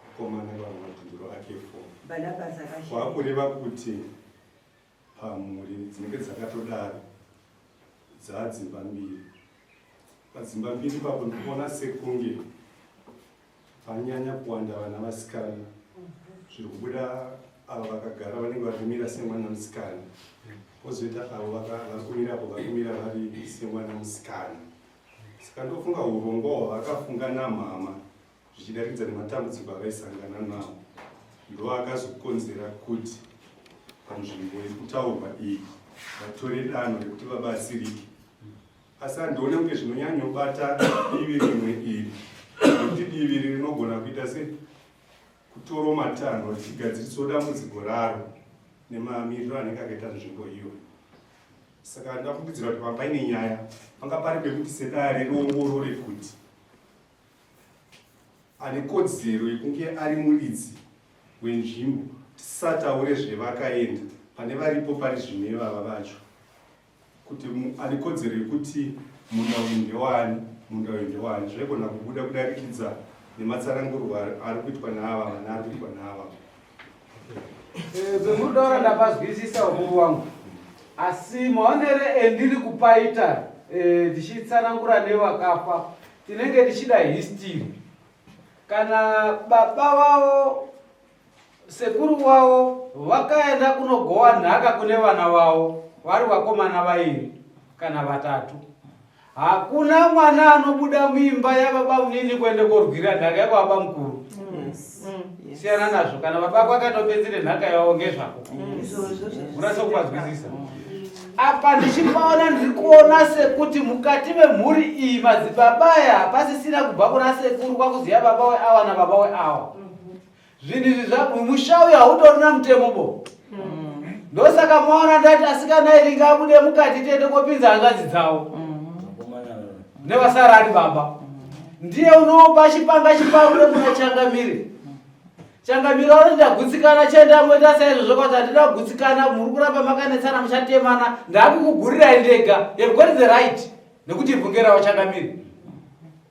mukomana akawana madhunduro ake 4 kwakureva kuti pamhuri dzinenge dzakatodaro dzadzimba mbiri padzimba mbiri papo ndikuona sekunge Panyanya kuwanda vana vasikana zviri kubuda ava vakagara vanenge vari kumira semwana musikana pozoita avo vari kumira apo vari kumira vari semwana musikana saka ndofunga urongwa hwavakafunga namama zvichidarikidza nematambudziko avaisangana nawo ndoakazokonzera kuti panzvimbo yekutaurwa iyi vatore danho rekuti vabatsirike Asi handione kunge zvinonyanyobata divi rimwe iri nekuti divi iri rinogona kuita se kutoro matanho richigadzirisawo dambudziko raro nemamiriro anenge akaita nzvimbo iyo. Saka ndafungidzira kuti paine nyaya panga pari pekuti sedare riongorore kuti ane kodzero yekunge ari muridzi wenzvimbo tisataure zvevakaenda pane varipo pari zvino ivava vacho. Kuti ane kodzero yekuti munda uyu ndewani, munda uyu ndewani, zvaigona kubuda kudarikidza nematsanangurwo ari kuitwa naava vana ari kuitwa naava. Eh, Pemuritaura ndapazwisisa ukuru wangu, asi maonere endiri kupaita eh, ndichitsanangura nevakafa. Tinenge tichida history. Kana baba vavo sekuru wavo vakaenda kunogowa nhaka kune vana vavo vari vakomana vairi kana vatatu. Hakuna mwana anobuda muimba yababa munini kuende korwira nhaka yakwababa mukuru. Siyana nazvo kana baba ako akatopedzere nhaka yavo ngezvako. Unasa kupanzwisisa. Apa ndichipaona ndiri kuona sekuti mukati memhuri iyi madzibaba aya pasisina kubva kuna sekuru kwakuziva baba weawa nababa weawa. Zvinhu izvi musha uyu hautorina mutemo bo. Ndosaka maona ndati asikana iri ngabude mukati tiende kopinza hanzvadzi dzavo. Nevasara ari baba. Ndiye unopa chipanga chiparure kuna changamire. Changamire vanoti ndagutsikana chienda moita saizvozvo kwati handina kugutsikana muri kuramba makanetsana muchatemana ndakukugurirai ndega. You've got the right nekuti ivhu ngeravo changamire.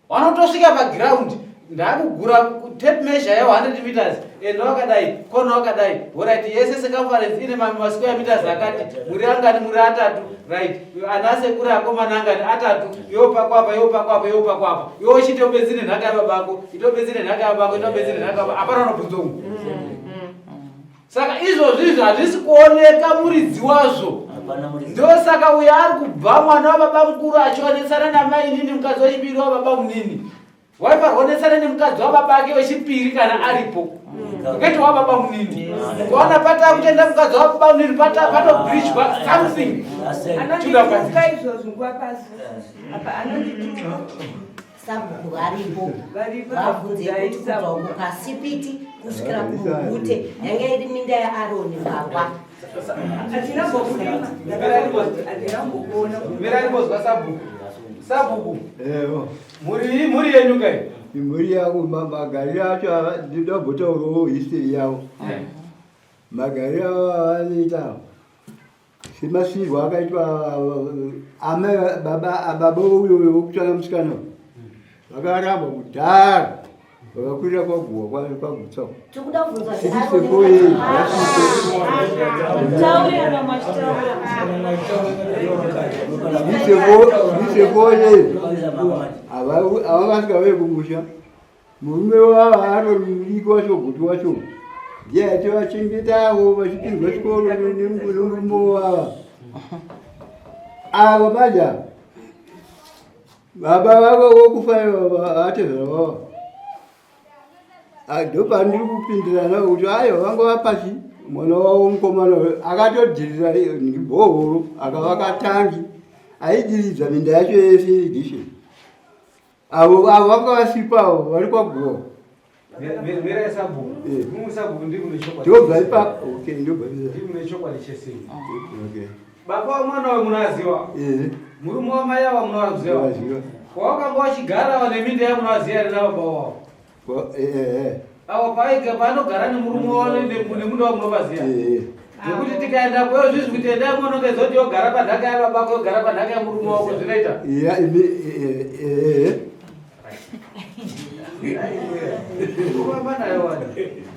Vanotosvika paground ndakugura tape measure ya 100 meters enda wakadai kona wakadai horit yese circumference ine masquare meters akati muri angani muri atatu right ana sekuru akomana angani atatu yopakwapa yopakwapa yopakwapa yochitobedzi nenhaka yababako itobedzi nenhaka yababako itobedzi nenhaka yababa hapana unobvunza umwe saka izvozvi izvi hazvisi kuoneka muridzi wazvo ndosaka uyo ari kubva mwana wababa mukuru achionetsana namainini mukadzi wechipiri wababa munini waifanirwa kuonetsana nemukadzi wababa ake wechipiri kana aripo kwete wababa munini kuona pataa kutenda mukadzi wababa munini patobridgwa something anondituka izvozvo nguva pasi apa anondituka Sabhuku varipo vabvunze kuti kubva uko pasipiti kusvikira kumugute yange iri minda yaAroni mbangwa. Mirai mbozwa sabhuku. Sabhuku. Mhuri iyi mhuri yenyu kai? Imhuri yangu magariro acho ndinobotaurawo history yavo. Magariro avo avanoita Semasirwo akaitwa amai baba baba uyo wekutanga musikana vakarambwa kudhara vakakwirira kwaguwa kwagutsa Tikuda kubvunza Ndisekoye havanga kumusha Murume wavo arori wacho guti wacho ndiye achiva-chengetawo vachipinzwa chikoro nemurume wava ava manje baba vavo vokufa vatezvara vavo ndopandiri kupindira navo kuti aiwa vangova pasi mwana wavo mukomana akatodhirira bhohoro akavaka tangi aidiridza minda yacho yese irigation Avo avo vanga vasipo avo vari kwaGowa. Mirai sabhuku. Eh. Mumwe sabhuku ndiri mune chokwadi. Ndobva ipapo. Okay, ndobva. Ndiri mune chokwadi chese. Okay. Baba wamwana wayo munoaziwa. Eh. Murume wamai ava munoaziwa. Munoaziwa. Kwawakanga wachigara ava neminda yamunoaziva here nababa wavo? Eh, eh, eh. Awa paiga paanogara nemurume wavo nemunda wamunovaziva. Zvekuti tikaenda kweyo zvizvi kuti endai monongedza kuti yogara panhaka yababako yogara panhaka yemurume wako zvinoita. Ya imi eh.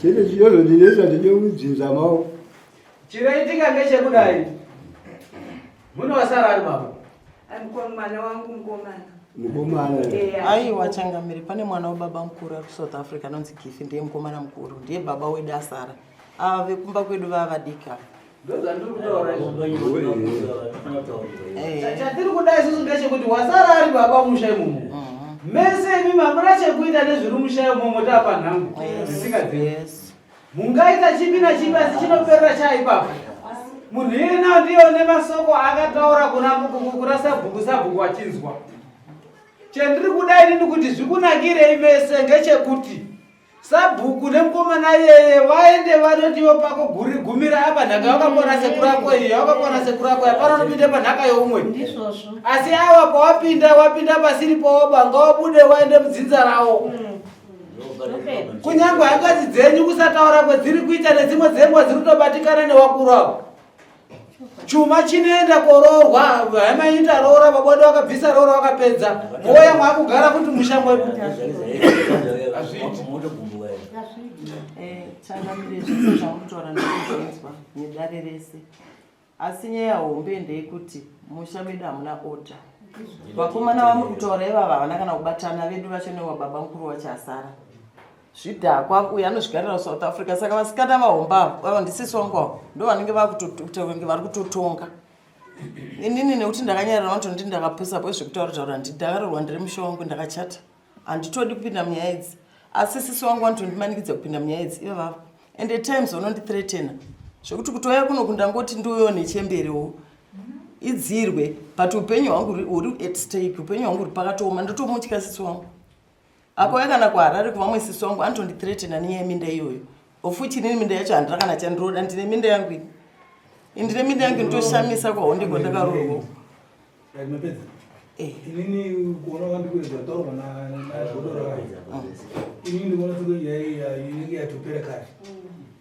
Chete chinozondinetsa ndechekudzinza maoko. Chinoitika ngechekudai. Mune wasara ari baba. Mwana wangu mukomana. Mukomana. Aiwa changamire pane mwana wababa mukuru ari kuSouth Africa anonzi Gifi ndiye mukomana mukuru ndiye baba wedu asara. Ava vekumba kwedu vava vadiki ava. Ndozvandiri kutaura izvo. Chatiri kuda isusu ndechekuti wasara ari baba musha imomo. Mese imi hamuna chekuita nezviri musha imomo taapanhangu dzisingadzii. Mungaita chipi nachipi asi chinoperera chaipapo. Munhu iyena ndiyo nemasoko akataura kuna kuna sabhuku sabhuku achinzwa. Chendiri kuda inini kuti zvikunakirei mese ngechekuti sabhuku nemukomana iyeye vaende vanotiwo pako guri gumira apa nhaka yakakwana sekuru ako iyi yakakwana sekuru ako hapana unopinda panhaka youmwe asi awa pawapinda wapinda pasiri pawoba ngawabude waende mudzinza rawo mm. Kunyangwe hanzvadzi dzenyu kusataura kwedziri kuita nedzimwe dzenguva dziri kutobatikana newakuru avo. Chuma chinoenda koroorwa, hama yenyu taroora, baba wedu vakabvisa roora vakapedza. Mouya mwakugara kuti musha mwedu. Hazviiti. Eh, changamire zvese zvamunotaura ndikuzvinzwa nedare rese asi nyaya hombe ndeyekuti musha medu hamuna order. Vakomana vamuri kutaura ivava havana kana kubatana vedu vacho newababa mukuru wacho asara. Zvidhakwa uyo anozvigarira kuSouth Africa saka vasikana vahomba avo ava ndisisi wangu avo ndo vanenge vakutoita kunge vari kutotonga. Inini nekuti ndakanyarara vanotonditi ndakapusa po zvekutaura taura nditi ndakaroorwa ndiri musha wangu ndakachata. Handitodi kupinda munyaya idzi. Asi sisi wangu vanotondimanikidza kupinda munyaya idzi ivavavo. And at times vanondithreatena zvekuti kutouya kuno kundangoti ndiuyewo nechemberewo idzirwe but upenyu hwangu huri at stake upenyu hwangu huri pakatooma ndotomutya sisi wangu akauya kana kuharare kuvamwe sisi wangu anotondithreatena nenyaya yeminda iyoyo of which inini minda yacho handina kana chandiroda ndine minda yangu ini indine minda yangu inotoshamisa kwahonde kwandakaroorwa Mapedza. Eh. Inini kuona kwandikuedza taurwa nagodoro vayo. Inini ndikuona sekuti nyaya iyi inenge yatopera kare.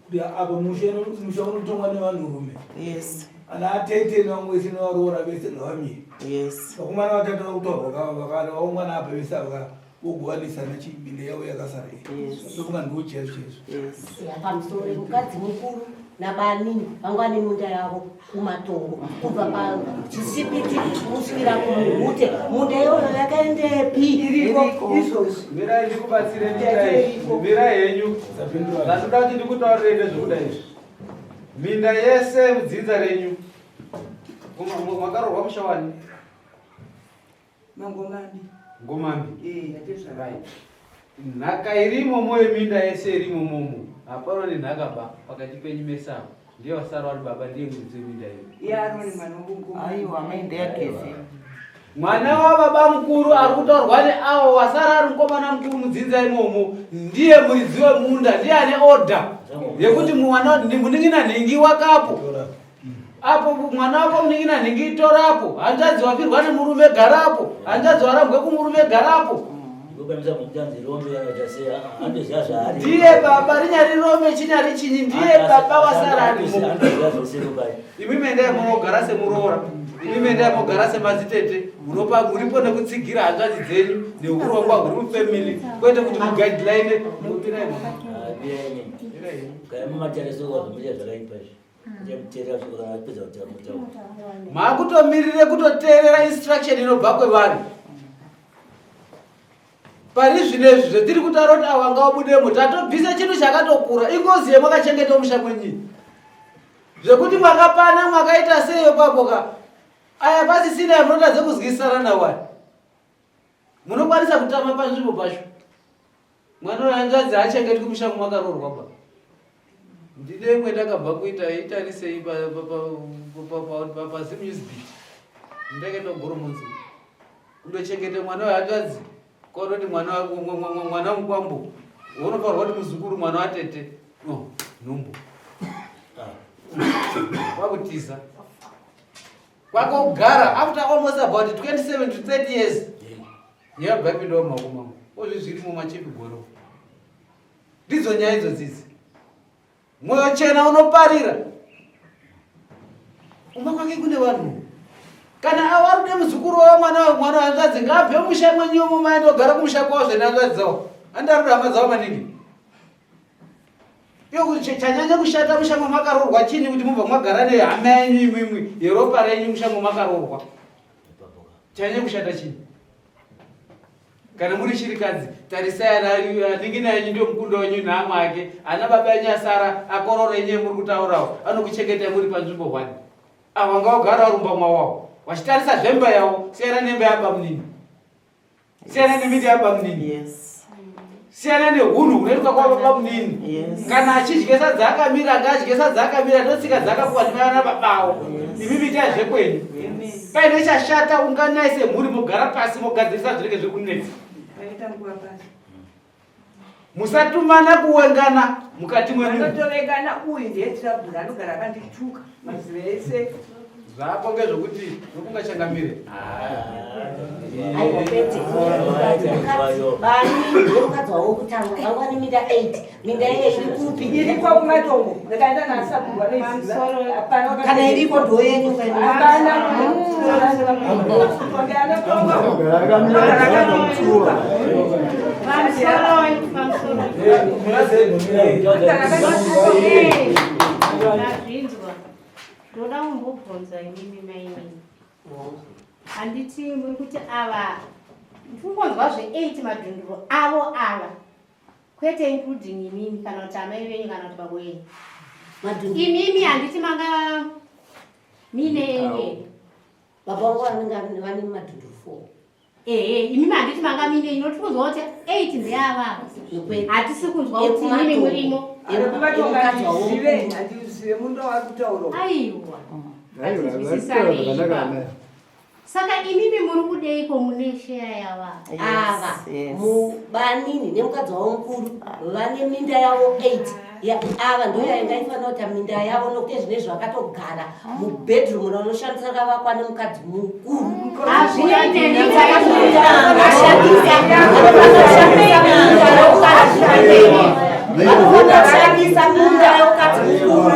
Kuti apa musha musha unotongwa nevanhurume. Yes. Ana atete nevamwe vese nevaroora vese ngavamire. Yes. Vakomana vatatu vakutaurwa vakana vaungana apa vese ava vogovanisana chiminda yavo yakasara iyi. Ndofunga ndiwo chaizvo chaizvo. Yes. Pamusoro mukadzi mukuru nabanini vanga vane munda yavo kumatongo kubva pachisipiti kusvikira kumuhute munda iyoyo yakaendepi Iriko izvozvi. Mirai ndikubatsire mirai. Mirai henyu. Zvandoda kuti ndikutaurire ndezvekuda izvi. Minda yese mudzinza renyu. Makaroorwa musha wani? Mangomambi. Ngomambi. Eh, yatezvara. Right. Nhaka irimo mo yeminda yese irimo momo. Hapana nenhaka ba pakati penyu mese apa. Ndiye wasara wari baba ndiye muridzi weminda iyo. Iye aroni mwana wangu. Aiwa mai ndeyageze. Mwana wababa mukuru ari kutaurwa neawo wasara ari mukomana mukuru mudzinza imomo ndiye muridzi wemunda ndiye ane order yekuti mwana munin'ina nhingi wakapo apo mwana wako munin'ina nhingi torapo hanzvadzi wafirwa nemurume garapo hanzvadzi warambwe kumurume garapo ndiye baba rinyari rome chinyari chinyi ndiye baba wasara arimo imi mendai munogara semuroora imi mendai mogara semadzitete munopa muripo nekutsigira hanzvadzi dzenyu neurongwa huri mufamily kwete kuti muguideline mupirai makutomirire kutoteerera instruction inobva kwevanhu pari zvino izvi zvetiri kutaura kuti awa ngaubudemo tatobvisa chinhu chakatokura ingozi yemwakachengeta musha mwenyii zvekuti mwakapana mwakaita seiyo papoka aya pasisina yamunotadze kuzwisana nawani munokwanisa kutama panzvimbo pacho mwana wehanzvadzi haachengetwi mushango makaroorwa ba ndine imwe ndakabva kuita itarisei pazimusbit ndakaenda kugoromonzi kundochengeta mwana wehanzvadzi kwaunoti mwana mwana mukwambo unofanirwa kuti muzukuru mwana watete no nhumbu kwakutiza kwakogara after almost about 27 to 30 years nyaya yapindawo mumaoko mangu ozvi zvirimo machepi goro ndidzo nyaya idzo dzidzi mwoyo chena unoparira kumba kwake kune vanhu kana awarude muzukuru wavo mwana mwana hanzvadzi ngaabve musha mwenyumo maendogara kumusha kwavo zvene hanzvadzi dzavo andaruda hama dzavo maningi Iyo chanyanya kushata musha makaroorwa chini kuti mubva mwagara nehama yenyu imwimwi yeropa renyu musha makaroorwa. Chanyanya kushata chini? Kana muri shirikadzi tarisai ana nin'ina yenyu ndiyo mukunda wenyu naamwe ake ana baba yenyu asara akororo yenyu yemuri kutaurawo anokuchengetai muri panzvimbo hwani. Ava ngawagara warumba mwawawo wachitarisa zvemba yawo siyana nemba yabamunini. Siyana nemiti yabamunini. Yes. Siyana nehunhu hunoitwa kwabamunini. Yes. Kana achidye sadza akamira ngaadye sadza akamira ndotsika dzakapuwa ndimai babawo. Imi mitai zvekwenyu. Yes. Paine chashata unganai semhuri mogara pasi mogadzirisa zvinenge zviri kunetsa. Paita nguva pasi. Musatumana kuwengana mukati mwenyu. Vanotovengana uyu ndiye trouble anogara akandituka mazuva ese. Zvako ngezvokuti nokunga changamire. Aiwa kwete. Bani mukadzi wavo wokutanga vanga vane minda 8 minda iye iri kupi? Iriko kumatongo ndakaenda nasabhuku vanoiziva. Hapana Kana iriko ndo yenyu Hapana. Ndazvinzwa. Ndoda kumbobvunza imimi mainini. Handiti muri kuti ava ndikungonzwa zve 8 madhunduro avo ava kwete including imimi kana kuti amai venyu kana kuti babo venyu. Imimi handiti manga mine enye. Baba vangu vanenge vane madhunduro 4. Ehe, imimi handiti manga mine ino tiri kunzwa kuti 8 ndeava. Hatisi kunzwa kuti imimi murimo. Handizive munda wari kutaura. Aiwa. Hatizwisisanei. Saka imimi muri kudeiko mune sheya yava? Ava mubanini nemukadzi wavo mukuru vane minda yavo 8. Ava ndoyainga ifanira kuita minda yavo nokuti zvinezvi vakatogara mubedroom raunoshandisa rakavakwa nemukadzi mukuru. Vanoshandisa minda yemukadzi mukuru.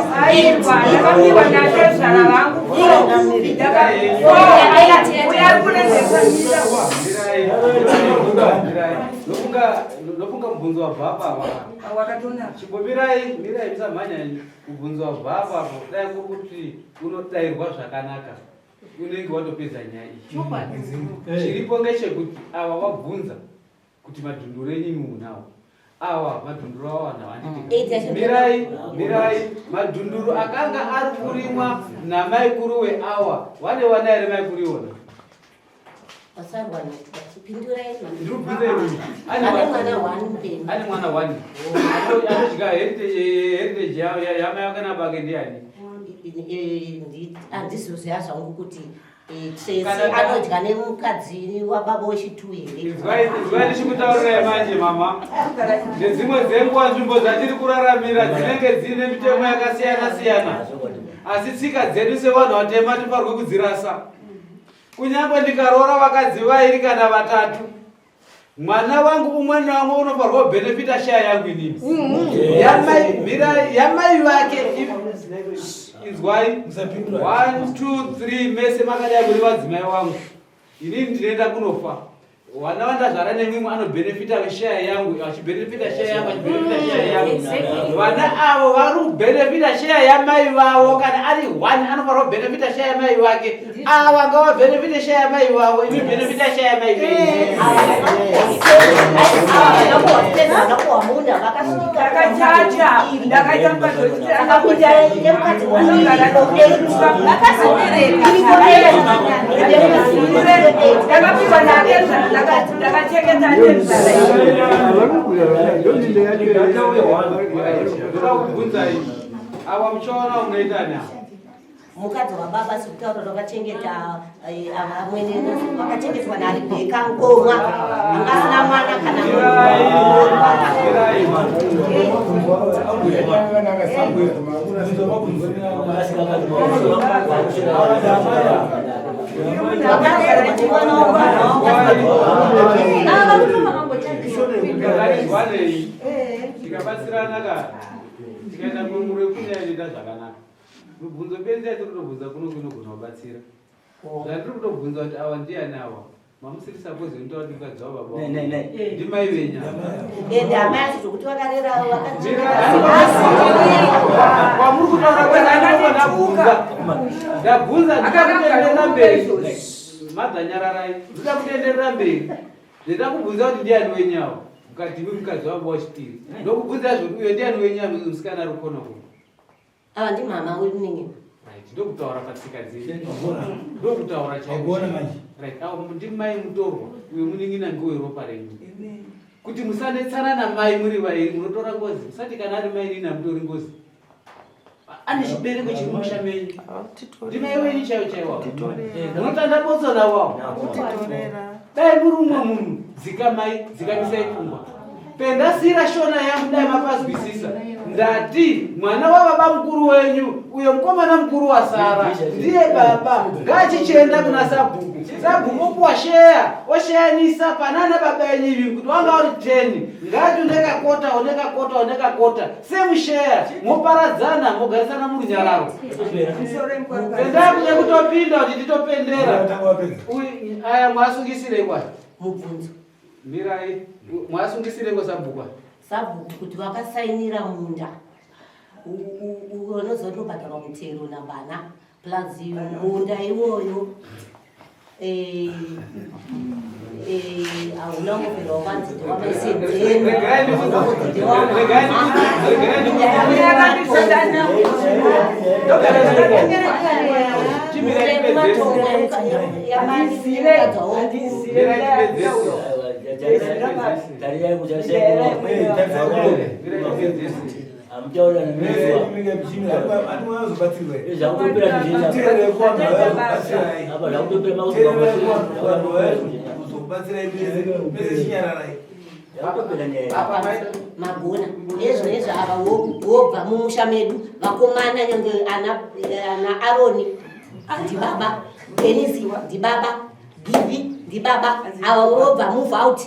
Ndakapiwa natezvara vangu. Ndofunga mubvunzo wabva apa chimbomirai mirai musamhanya mubvunzo wabva apa apo dai kuri kuti unodairwa zvakanaka unenge watopedza nyaya iyi. Chiripo ngechekuti ava vabvunza kuti madhunduro enyu imi munawo awa madhunduro awo anawo handiti mirai mirai madhunduro akanga ari kurimwa namaikuru weawa wane wana here maikuru iwona ane mwana wani anodya heritage yamai wake nabake ndiani handizoziva zvangu kuti Tracy anodya nemukadzi wababa wechitu here Inzwai ndichikutaurirai manje mama nedzimwe dzenguva nzvimbo dzatiri kuraramira dzinenge dziine mitemo yakasiyana siyana asi tsika dzedu sevanhu vatema tifanirwe kudzirasa kunyange ndikaroora vakadzi vairi kana vatatu mwana wangu umwe naumwe unofanirwa kubhenefita shaya yangu inini yamai mirai yamai vake inzwai 1 2 3 mese makadai muri vadzimai wangu inini ndinoenda kunofa wana vandazvara nemwimwe anobhenefita shaya yangu achibhenefita shaya yangu achibhenefita shaya yangu vana avo vari kubhenefita shaya yamai vavo kana ari one anofanira kubhenefita shaya yamai vake ava ngavabhenefite shaya yamai vavo imi bhenefita shaya yamai venyu Ndakachacha, ndakaita mukadzi ndakapiwa natezvara ndakachengeta atezvara. Ndoda kubvunzai ava muchaona munoita navo mukadzi wababa sikutaura vakachengeta vamwene vakachengetwa naRebheka ngomwa anga asina mwana kana Ngarizwanei tikabatsirana ka tikaenda kumurekunya inoita zvakanaka mibvunzo benzi yatiri kutobvunza kuno kunogona kubatsira zvatiri kutobvunza kuti awa ndiani awa mamusiri suppose inotaura kuti mukadzi wababa Ne, ne, ne. ndimai venya ende amai acho zvokuti vakarera kwamuri kutaura kwendabvunza ndabvunza ndikutenderera mberi madzanyararai ndoda kutenderera mberi ndida kubvunza kuti ndiani wenyawo mukati imi mukadzi wababa wechipiri ndokubvunza zvoti uyo ndiani wenyawo musikana ari kukona kuno ava ndimama wemunin'ina Right, ndokutaura patsika dzedu ndokutaura chaiko right avo ndimai mutorwa uyo munin'ina ngeweropa renyu kuti musanetsana namai muri vairi munotora ngozi musati kana ari mai nini hamutori ngozi ane chibereko chiri musha menyu ndimai wenyu chaivo chaiwo munotanda botso navo dai muri umwe munhu dzikamai dzikamisai pfungwa pendasira shona yangu dai mapazwisisa ndati mwana wababa mukuru wenyu uyo mukomana mukuru wasara ndiye baba ngaachichienda kuna sabhuku sabhuku opuwa sheya osheyanisa panana baba enyu ivi kuti wanga uri 10 ngati unekakota unekakota unekakota semusheya moparadzana mogarisana murunyararo pendai kude kutopinda kuti titopendera aya mwasungisirei kwai mubvunzo mirai mwasungisirei kwasabhuku aya sabhuku kuti vakasainira munda unozonobhadharwa mutero nambana plus munda iwoyo Eh, eh, hauna kungobvira wakanzi ndewamaisenzeni Magona ezvo ezvo ava wobva mumusha medu vakomana nyange ana Aroni ndibaba Denisi ndibaba Givi ndibaba ava wobva move out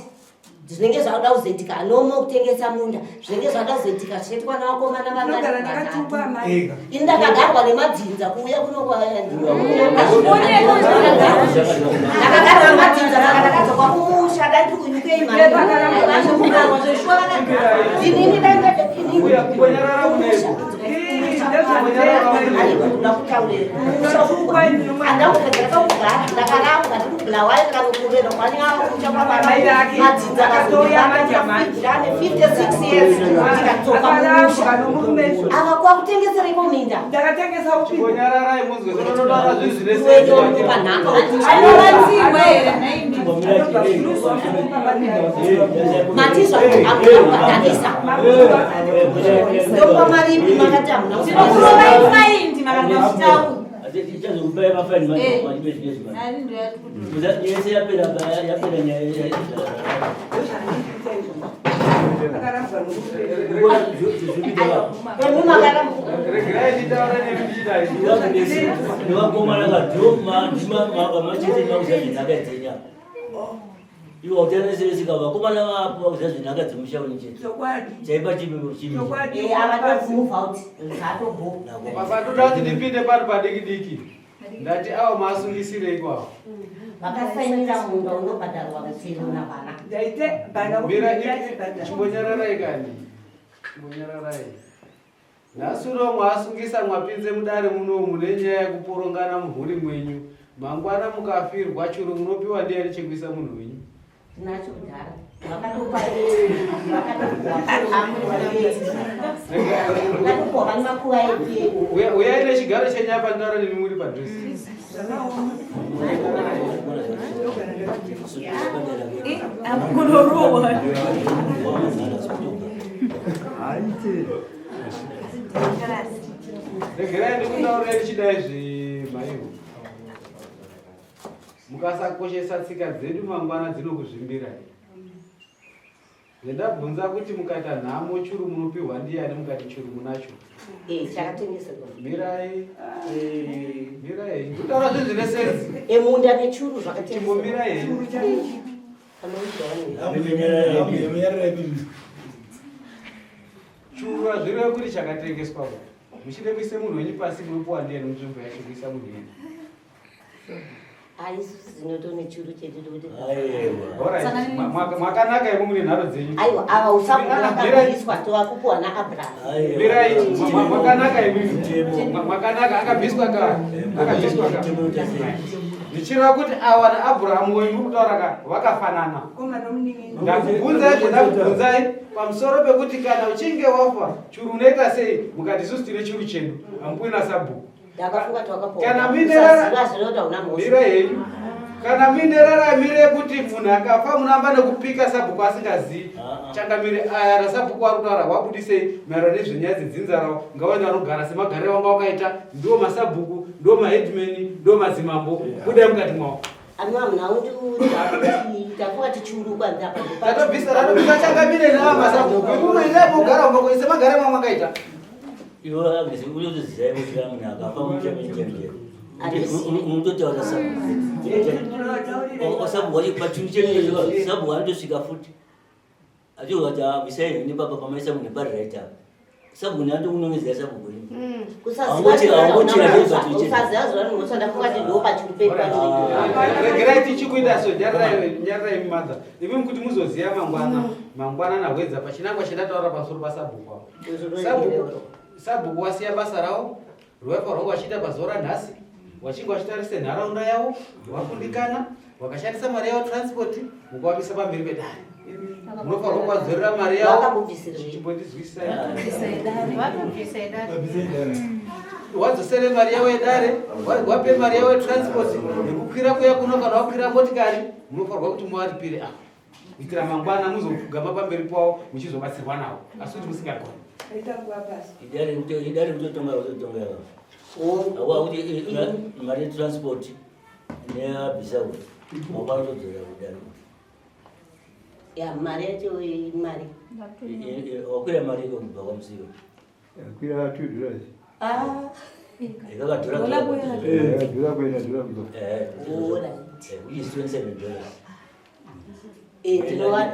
zvinenge zvakuda kuzoitika nomo kutengesa munda zvinenge zvakuda kuzoitika zvichaitwa navakomana vangatatu ini ndakagarwa nemadzinza kuuya kunokwandakagarwa nemadzinza saka ndakadzoka kumusha dai tiri kuuk inini dai kumusha Ava kwakutengesereiko minda Chingonyararai munzwe zvinonotaura zvinhu zvine Matizva hamuna kubhadharisa ndokupa mari ipi makati hamuna Tinokurovai faindi makaramba muchitaura. Ichazokupai mafaini manje yese yapera yapera nyaya. Imi makaramba Regerai nditaure nemi ndichidai. Nevakomana kadhomachete makuziva zvenhaka dzenya iwo utanesesika vakomana vapo vakuziva zvenhaka dzemusha unichete chaipa chipi chipi Ava move out zvatobho. Baba ndoda kuti ndipinde pari padiki diki. Ndati awo masungisirei kwawo. Vakasainira munda unobhadharwa mutero navana. Mira chimbonyararai kani. Chimbonyararai. Nhasi uno mwasungisa mwapinze mudare muno mune nyaya yekuporongana mumhuri mwenyu. Mangwana mukafirwa churu munopiwa ndiani chekuisa munhu wenyu? Tinacho kudhara vakatopa vakatopuwa vane makuva edu. Uyai nechigaro chenyu apa nditaura nemi muri padhuze. Amukunorowa. Haite. Regerai ndikutaurire ndichidai zvimhaiwo. Mukasakoshesa tsika dzedu mangwana dzinokuzvimbirai. Zvendabvunza kuti mukaita nhamo churu munopiwa ndiyani mukati churu munacho. Chakatengeserwa. Mirai. Mirai. Ndikutaura zvinhu zvine sense. Emunda nechuru zvakatengeserwa. Chimbomirai. Churu hazvirevi kuti chakatengeswa ba. Muchide kuise munhu wenyu pasi munopiwa ndiyani munzvimbo yacho kuisa munhu wenyu. Aisusu zinotone churu chedu tokuti Alright. Mwakanaka imi mune nharo dzenyu. Aiwa ava usakubviswa tovakupuwa naAbraham. Mirai, mwakanaka imi. Mwakanaka akabviswa ka. Akabviswa ka. Ndichireva kuti awa naAbraham wenyu muri kutaura ka vakafanana. Ndakubvunzai zvandakubvunzai pamusoro pekuti kana uchinge wafa churu unoita sei mukati isusu tine churu chedu hamupuwi nasabhuku. Ndakafunga twakapuwa. Kana muine Usaziva zvinota una mhosva. Mira henyu. Kana muine raramiro yekuti munhu akafa munoamba nekupika sabhuku asingazivi. Changamire aya rasabhuku wari kutaura wabudisei maererano nezvenyaya dzedzinza ravo ngavaende vanogara semagariro vanga wakaita ndiwo masabhuku ndiwo maheadman ndiwo madzimambo budai mukati mwavo. Amwa hamuna kundiudza kuti tafunga tichuru kwanzi apa ndipo. Tatobvisa ratobvisa changamire neava masabhuku imwe endai mogara umba semagariro amwakaita. Iwe Agnes unotoziva kuti munhu akafa muchamechamchero unototaura sabhuku sabhuku wacho pachinhu chenyu sabhuku anotosvika futi achiona kuti abvisai henyu papa pamaisa munhu pari right apa sabhuku neatokunongedzera sabhuku henyu Kusaziva usaziva zuva rimwe ndafunga kuti ndo pachuru pedu panoita. Regerai tichikuita so nyararai nyararai mother imi kuti muzoziva mangwana mangwana nahwedza pachinangwa chandataura pamusoro pasabhuku apo. Sabhuku sabhuku wasiya basa rawo rwaifa rwangu vachiita pazuva ranhasi. Wachinge wachitarise nharaunda yavo, wakundikana, wakashandisa mari yavo transport, mukavamisa pamberi pedare. Munofanirwa kuvadzorera mari yavo. Chimbondizwisai. Wadzosere mari yavo yedare, wape mari yavo yetransport yekukwira kuya kuno kana wakwira motikari, munofanirwa kuti muvaripire apa. Kuitira mangwana muzopfugama pamberi pavo muchizobatsirwa navo, asi kuti musingagoni. Idare kutotonga kutotonga awa kuti mari yetransport neyabvisa kuti wakanotodzorera kudare. Ya mari yacho imari. Wakwira mari iko kubva kwamusiyo. Yakwira $2. Ah. Yakadhura. Yakadhura kuenda dhura kubva. Eh. Which is $27.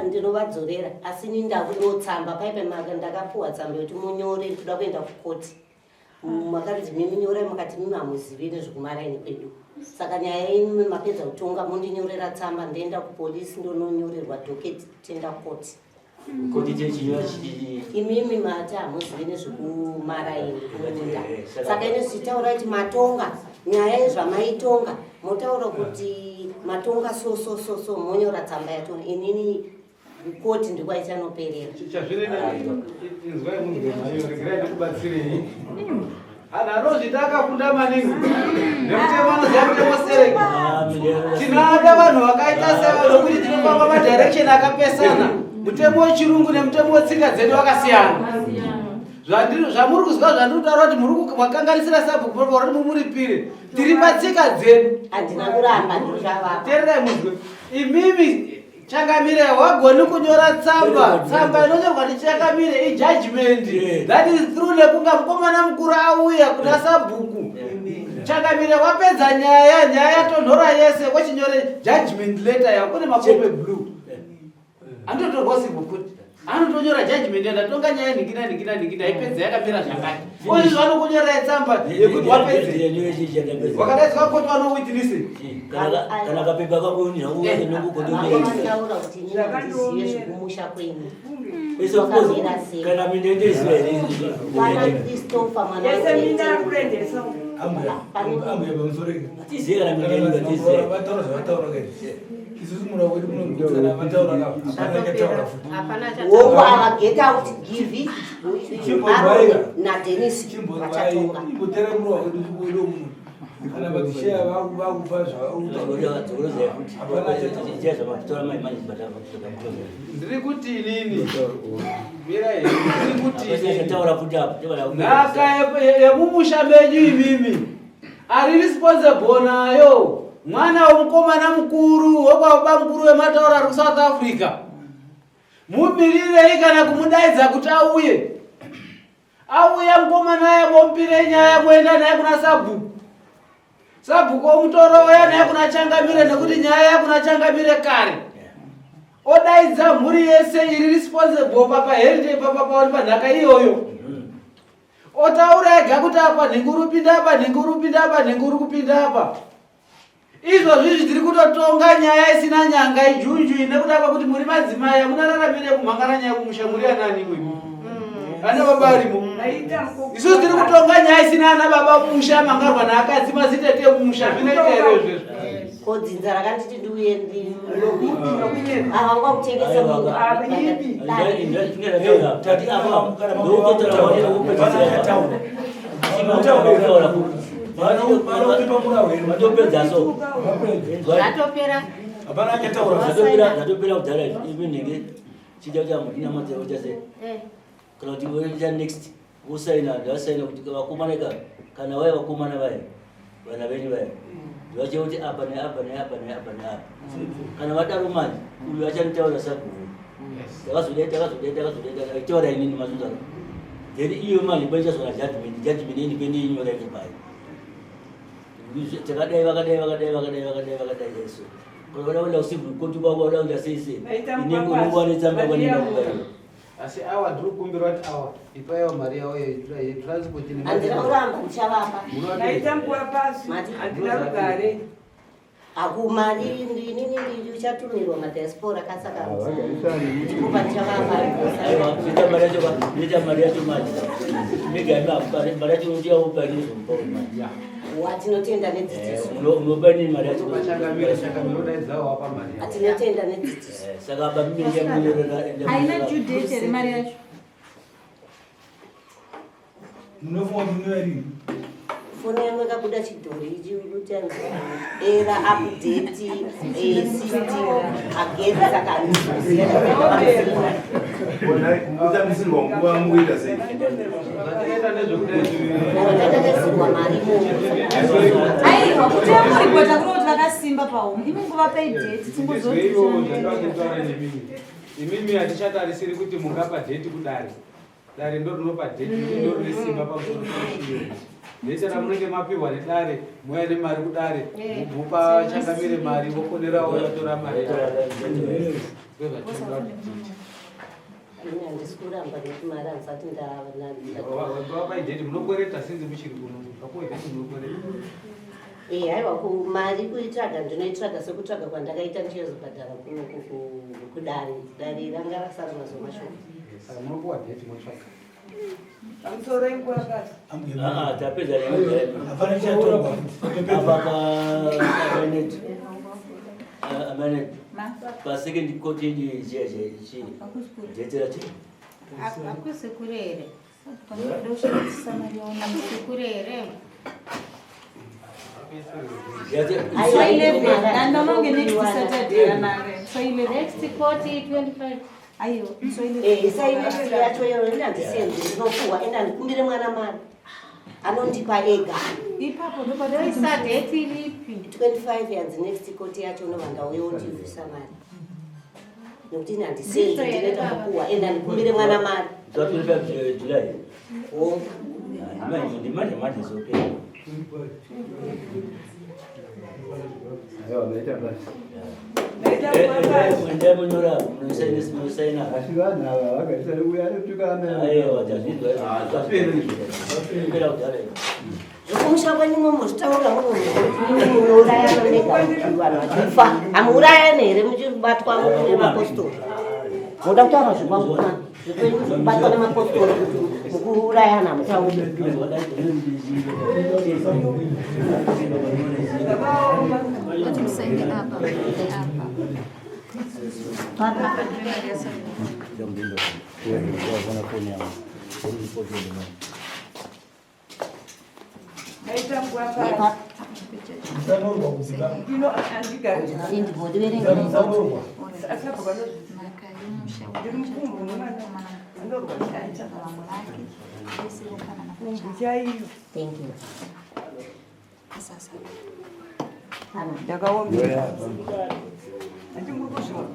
Ndinovadzorera asi ini ndakunotsamba paipe ndakapuwa tsamba yekuti munyore kuda kuenda kukoti. Makanzi mimi nyorai mukati mimi hamuzivi nezvekumaraini kwedu. Saka nyaya yenyu mapedza kutonga mondinyorera tsamba ndoenda kupolisi ndononyorerwa docket toenda kukoti. Koti techinyora chichi. Imimi mati hamuzivi nezvekumaraini kumunda. Saka ine zvichitaura kuti matonga nyaya yezvamaitonga motaura kuti matonga so so so so monyora tsamba yacho inini koti ndikwaicanoperera. Chazvinoita inzwai munzwe mayo regerai ndikubatsirei. Anhu anozvita akafunda maningi nemutemo anoziva mutemo sereki. Tinoada vanhu vakaita seva nokuti tinofamba madirection akapesana. Mutemo wechirungu nemutemo wetsika dzedu wakasiyana. Zvamuri kuzwa zvandiri kutaura kuti muri makanganisira sabhuku kuti mumuripire. Tiri patsika dzedu. Handina kuramba ndichavapa. Teererai munzwe. Imimi Changamire wagoni kunyora tsamba. Tsamba inonyorwa ndiChangamire ijudgment. That is through nekunga mukomana mukuru auya kuna sabhuku. Changamire wapedza nyaya, nyaya yatonhora yese wochinyore judgment letter yako kune makope blue. Anototorwa sibhuku. Anotonyora judgment ndatonga nyaya nhingi nanhingi nanhingi ndaipedza yakamira zvakati. Ozvi vanokunyorerai tsamba yekuti wapedze. Wakadaidzwa koti vanowitness. Kana kapepa kako Vamataura kuti inini handizive zvekumusha kwenyu. Kana mindendeziva here? Pana Christopher mwana Yese minda ari kuendesa. Ambuya pamusoro ika. Tizive kana mindendeziva tizive. Vataura zvavataura kai. Isusu murau wedu munonzwa vataura ka. Hapana chataura futi. Woku ava get out give it naDenis vachatonga. Imbotera murau wedu wedu muno. Kana vatisheya vakupa zvavataura. Hapana chataura. Ndiri kuti inini mirai ndiri kuti inini Taura futi apo. nhaka yemumusha menyu imimi ari responsible nayo mwana wemukomana mukuru wekwababa mukuru wemataura ari kuSouth Africa mumirirei kana kumudaidza kuti auye auya mukomana aya momupire nyaya moenda naye kuna sabhuku sabhuku omutoro oya naye kuna changamire nekuti nyaya yakuna changamire kare odaidza mhuri yese iri responsible papaherite papapauri panhaka iyoyo otaura ega kuti apa nhingi uri kupinda apa nhingi uri kupinda apa nhingi uri kupinda apa izvozvi izvi tiri kutotonga nyaya isina nyanga ijunju nekuda kwekuti muri madzimai hamuna raramire kumhangara nyaya kumusha muri anani imwe ana baba arimo isusu tiri kutonga nyaya isina ana baba mumusha mangarwa naakadzi mazitete mumusha zvinoita here izvezvo Ko dzinza rakanditi ndiuye ndilobi. Havanga kutengesa minda. Tati apa matopedza so Zvatopera. Hapana achataura. Zvatopera kudhara imi nhingi chiita kuti amudina matero sei kana kuti voita next vosaina ndasaina kuti vakomana ka kana vaya vakomana vaya vana venyu vaya ndivachiva kuti apa neapa neapa neapa neapa kana vadaro manje uyu achanditaura sabhuku takazodai takazodai takazodai aitaura inini mazunzaka then iyo manje paichazona judgment judgment ini pendeinyora ito pai takadai vakadai vakadai vakadai vakadai vakadai so kana vada kuenda kucivil court kwako vada kuenda sei sei inenge unenge wane tsamba kwanenda kubayiwa asi awa ndiri kukumbira kuti awa ipaiwa mari yavo yetransport Handina kuramba ndichavapa. Ndaita nguva pasi handina rugare. Hakumari inini ndichatumirwa madiaspora kasaka ndikupa ndichavapa. Aiwa, ita mari yacho ita mari yacho manje. Mega mari yacho ndiyaopa inozomupa manje. Watinotenda nedzidziso. Unopa nini mari yacho? Changamire, changamire udaidzawo wapa mari yako. Atinotenda nedzidziso. Saka apa mimi ndiyamunyorera. Haina due date here mari yacho? Munofunga kuti munoya rini? Foni yangu yakabuda chidhori ichi kuti era update system again, saka handizoziva. Kutambisirwa nguva mukuita sei? Zvatakaita ndezvekudai. Ndakatarisirwa mari imomo. Aiwa, kuti amuripota kuno kuti vakasimba pahomu, imi nguva pei date. Ndizweiwo zvandakutaura nemimi. Imimi hatichatarisiri kuti mungapa date kudare. Dare ndo rinopa date, ndo rine simba pamusoro pechiyo. Date ramunenge mapiwa nedare, mouya nemari kudare, mupa changamire mari, vofonerawo vatora mari yavo. Ndozvatinoda kuti tiite. Ini handisi kuramba nekuti mari handisati. Vapai date, munokwereta sinzi muchiri kuno. Vapuwe date, munokwereta. Haiwa, mari kuitsvaga ndinoitsvaga sekutsvaga kwandakaita ndichizobhadhara kuno kudare. Dare ranga rasara mazuva mashoma. Saka munopuwa date motsvaga. Pamusoro inguva pasi. Ah, tapedza. Hapana chichatorwa. Apa pa amanet pasecond court yedu chiya chi date racho. Hakusi kure here? Hakusi kure here? So 11, ndanonge next Saturday anare. So 11. Next court 25. Aiwa, so 11. Isai next yacho iyo enda handisenzi, ndinopuhwa, enda ndikumbire mwana mari, anondipa ega. Ipapo. Ndoisa date ripi? 25 yanzi next court yacho, unobva ndauya wondibvisa mari nekuti ini handisenzi, ndinoita kupuhwa, enda ndikumbire mwana mari. 25 July. Hongu. Ndimanje manje zopera. Aiwa, maita basa. Endai munyora, munosaina. Asi vanhu ava vagarisana uya anotuka. Aiwa, tazvinzwa. Pera kudhara. Zvekumusha kwenyu mumuzvitaura munourayana mega, vanhu vachifa. Hamuurayani here muchibatwa nemapostori? Muda kutaura zvekwangu, zvekwenyu zvekubatwa nemapostori kuti mukuurayana hamutauri. Vati musaende apa, apa. Apa ndine mari yasara. Maita nguva pasi. Musanorwa kudzika. Ino handigari. Indibotiverengere. Asabhuku anozviziva. Ndiri mukumbu nomwana anorwa chaita. Kumbu chaiyo. Thank you. Ndakaombera. Handinguri kuzviona.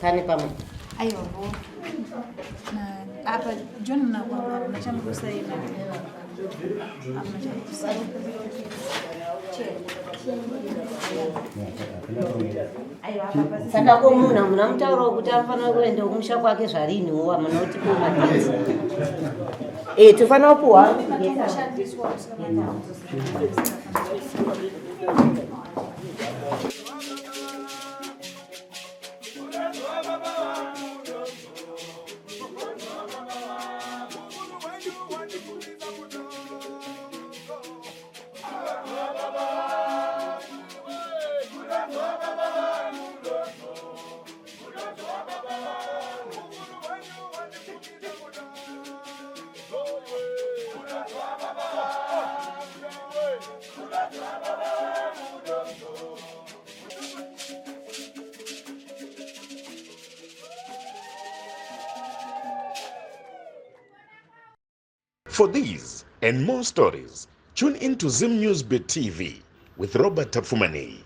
Pane pamwe? Aiwa vo. Na apa John mnakwamba mnachamukusaina. Amnachamukusaina. Saka ko munhu hamuna mutauro wekuti anofanira kuenda kumusha kwake zvariniwo? Hamuna kuti kumadheti e tofanira kupuhwa. Matongoshandiswa usina matauzo. For these and more stories, tune in to Zim News Bit TV with Robert Tafumani.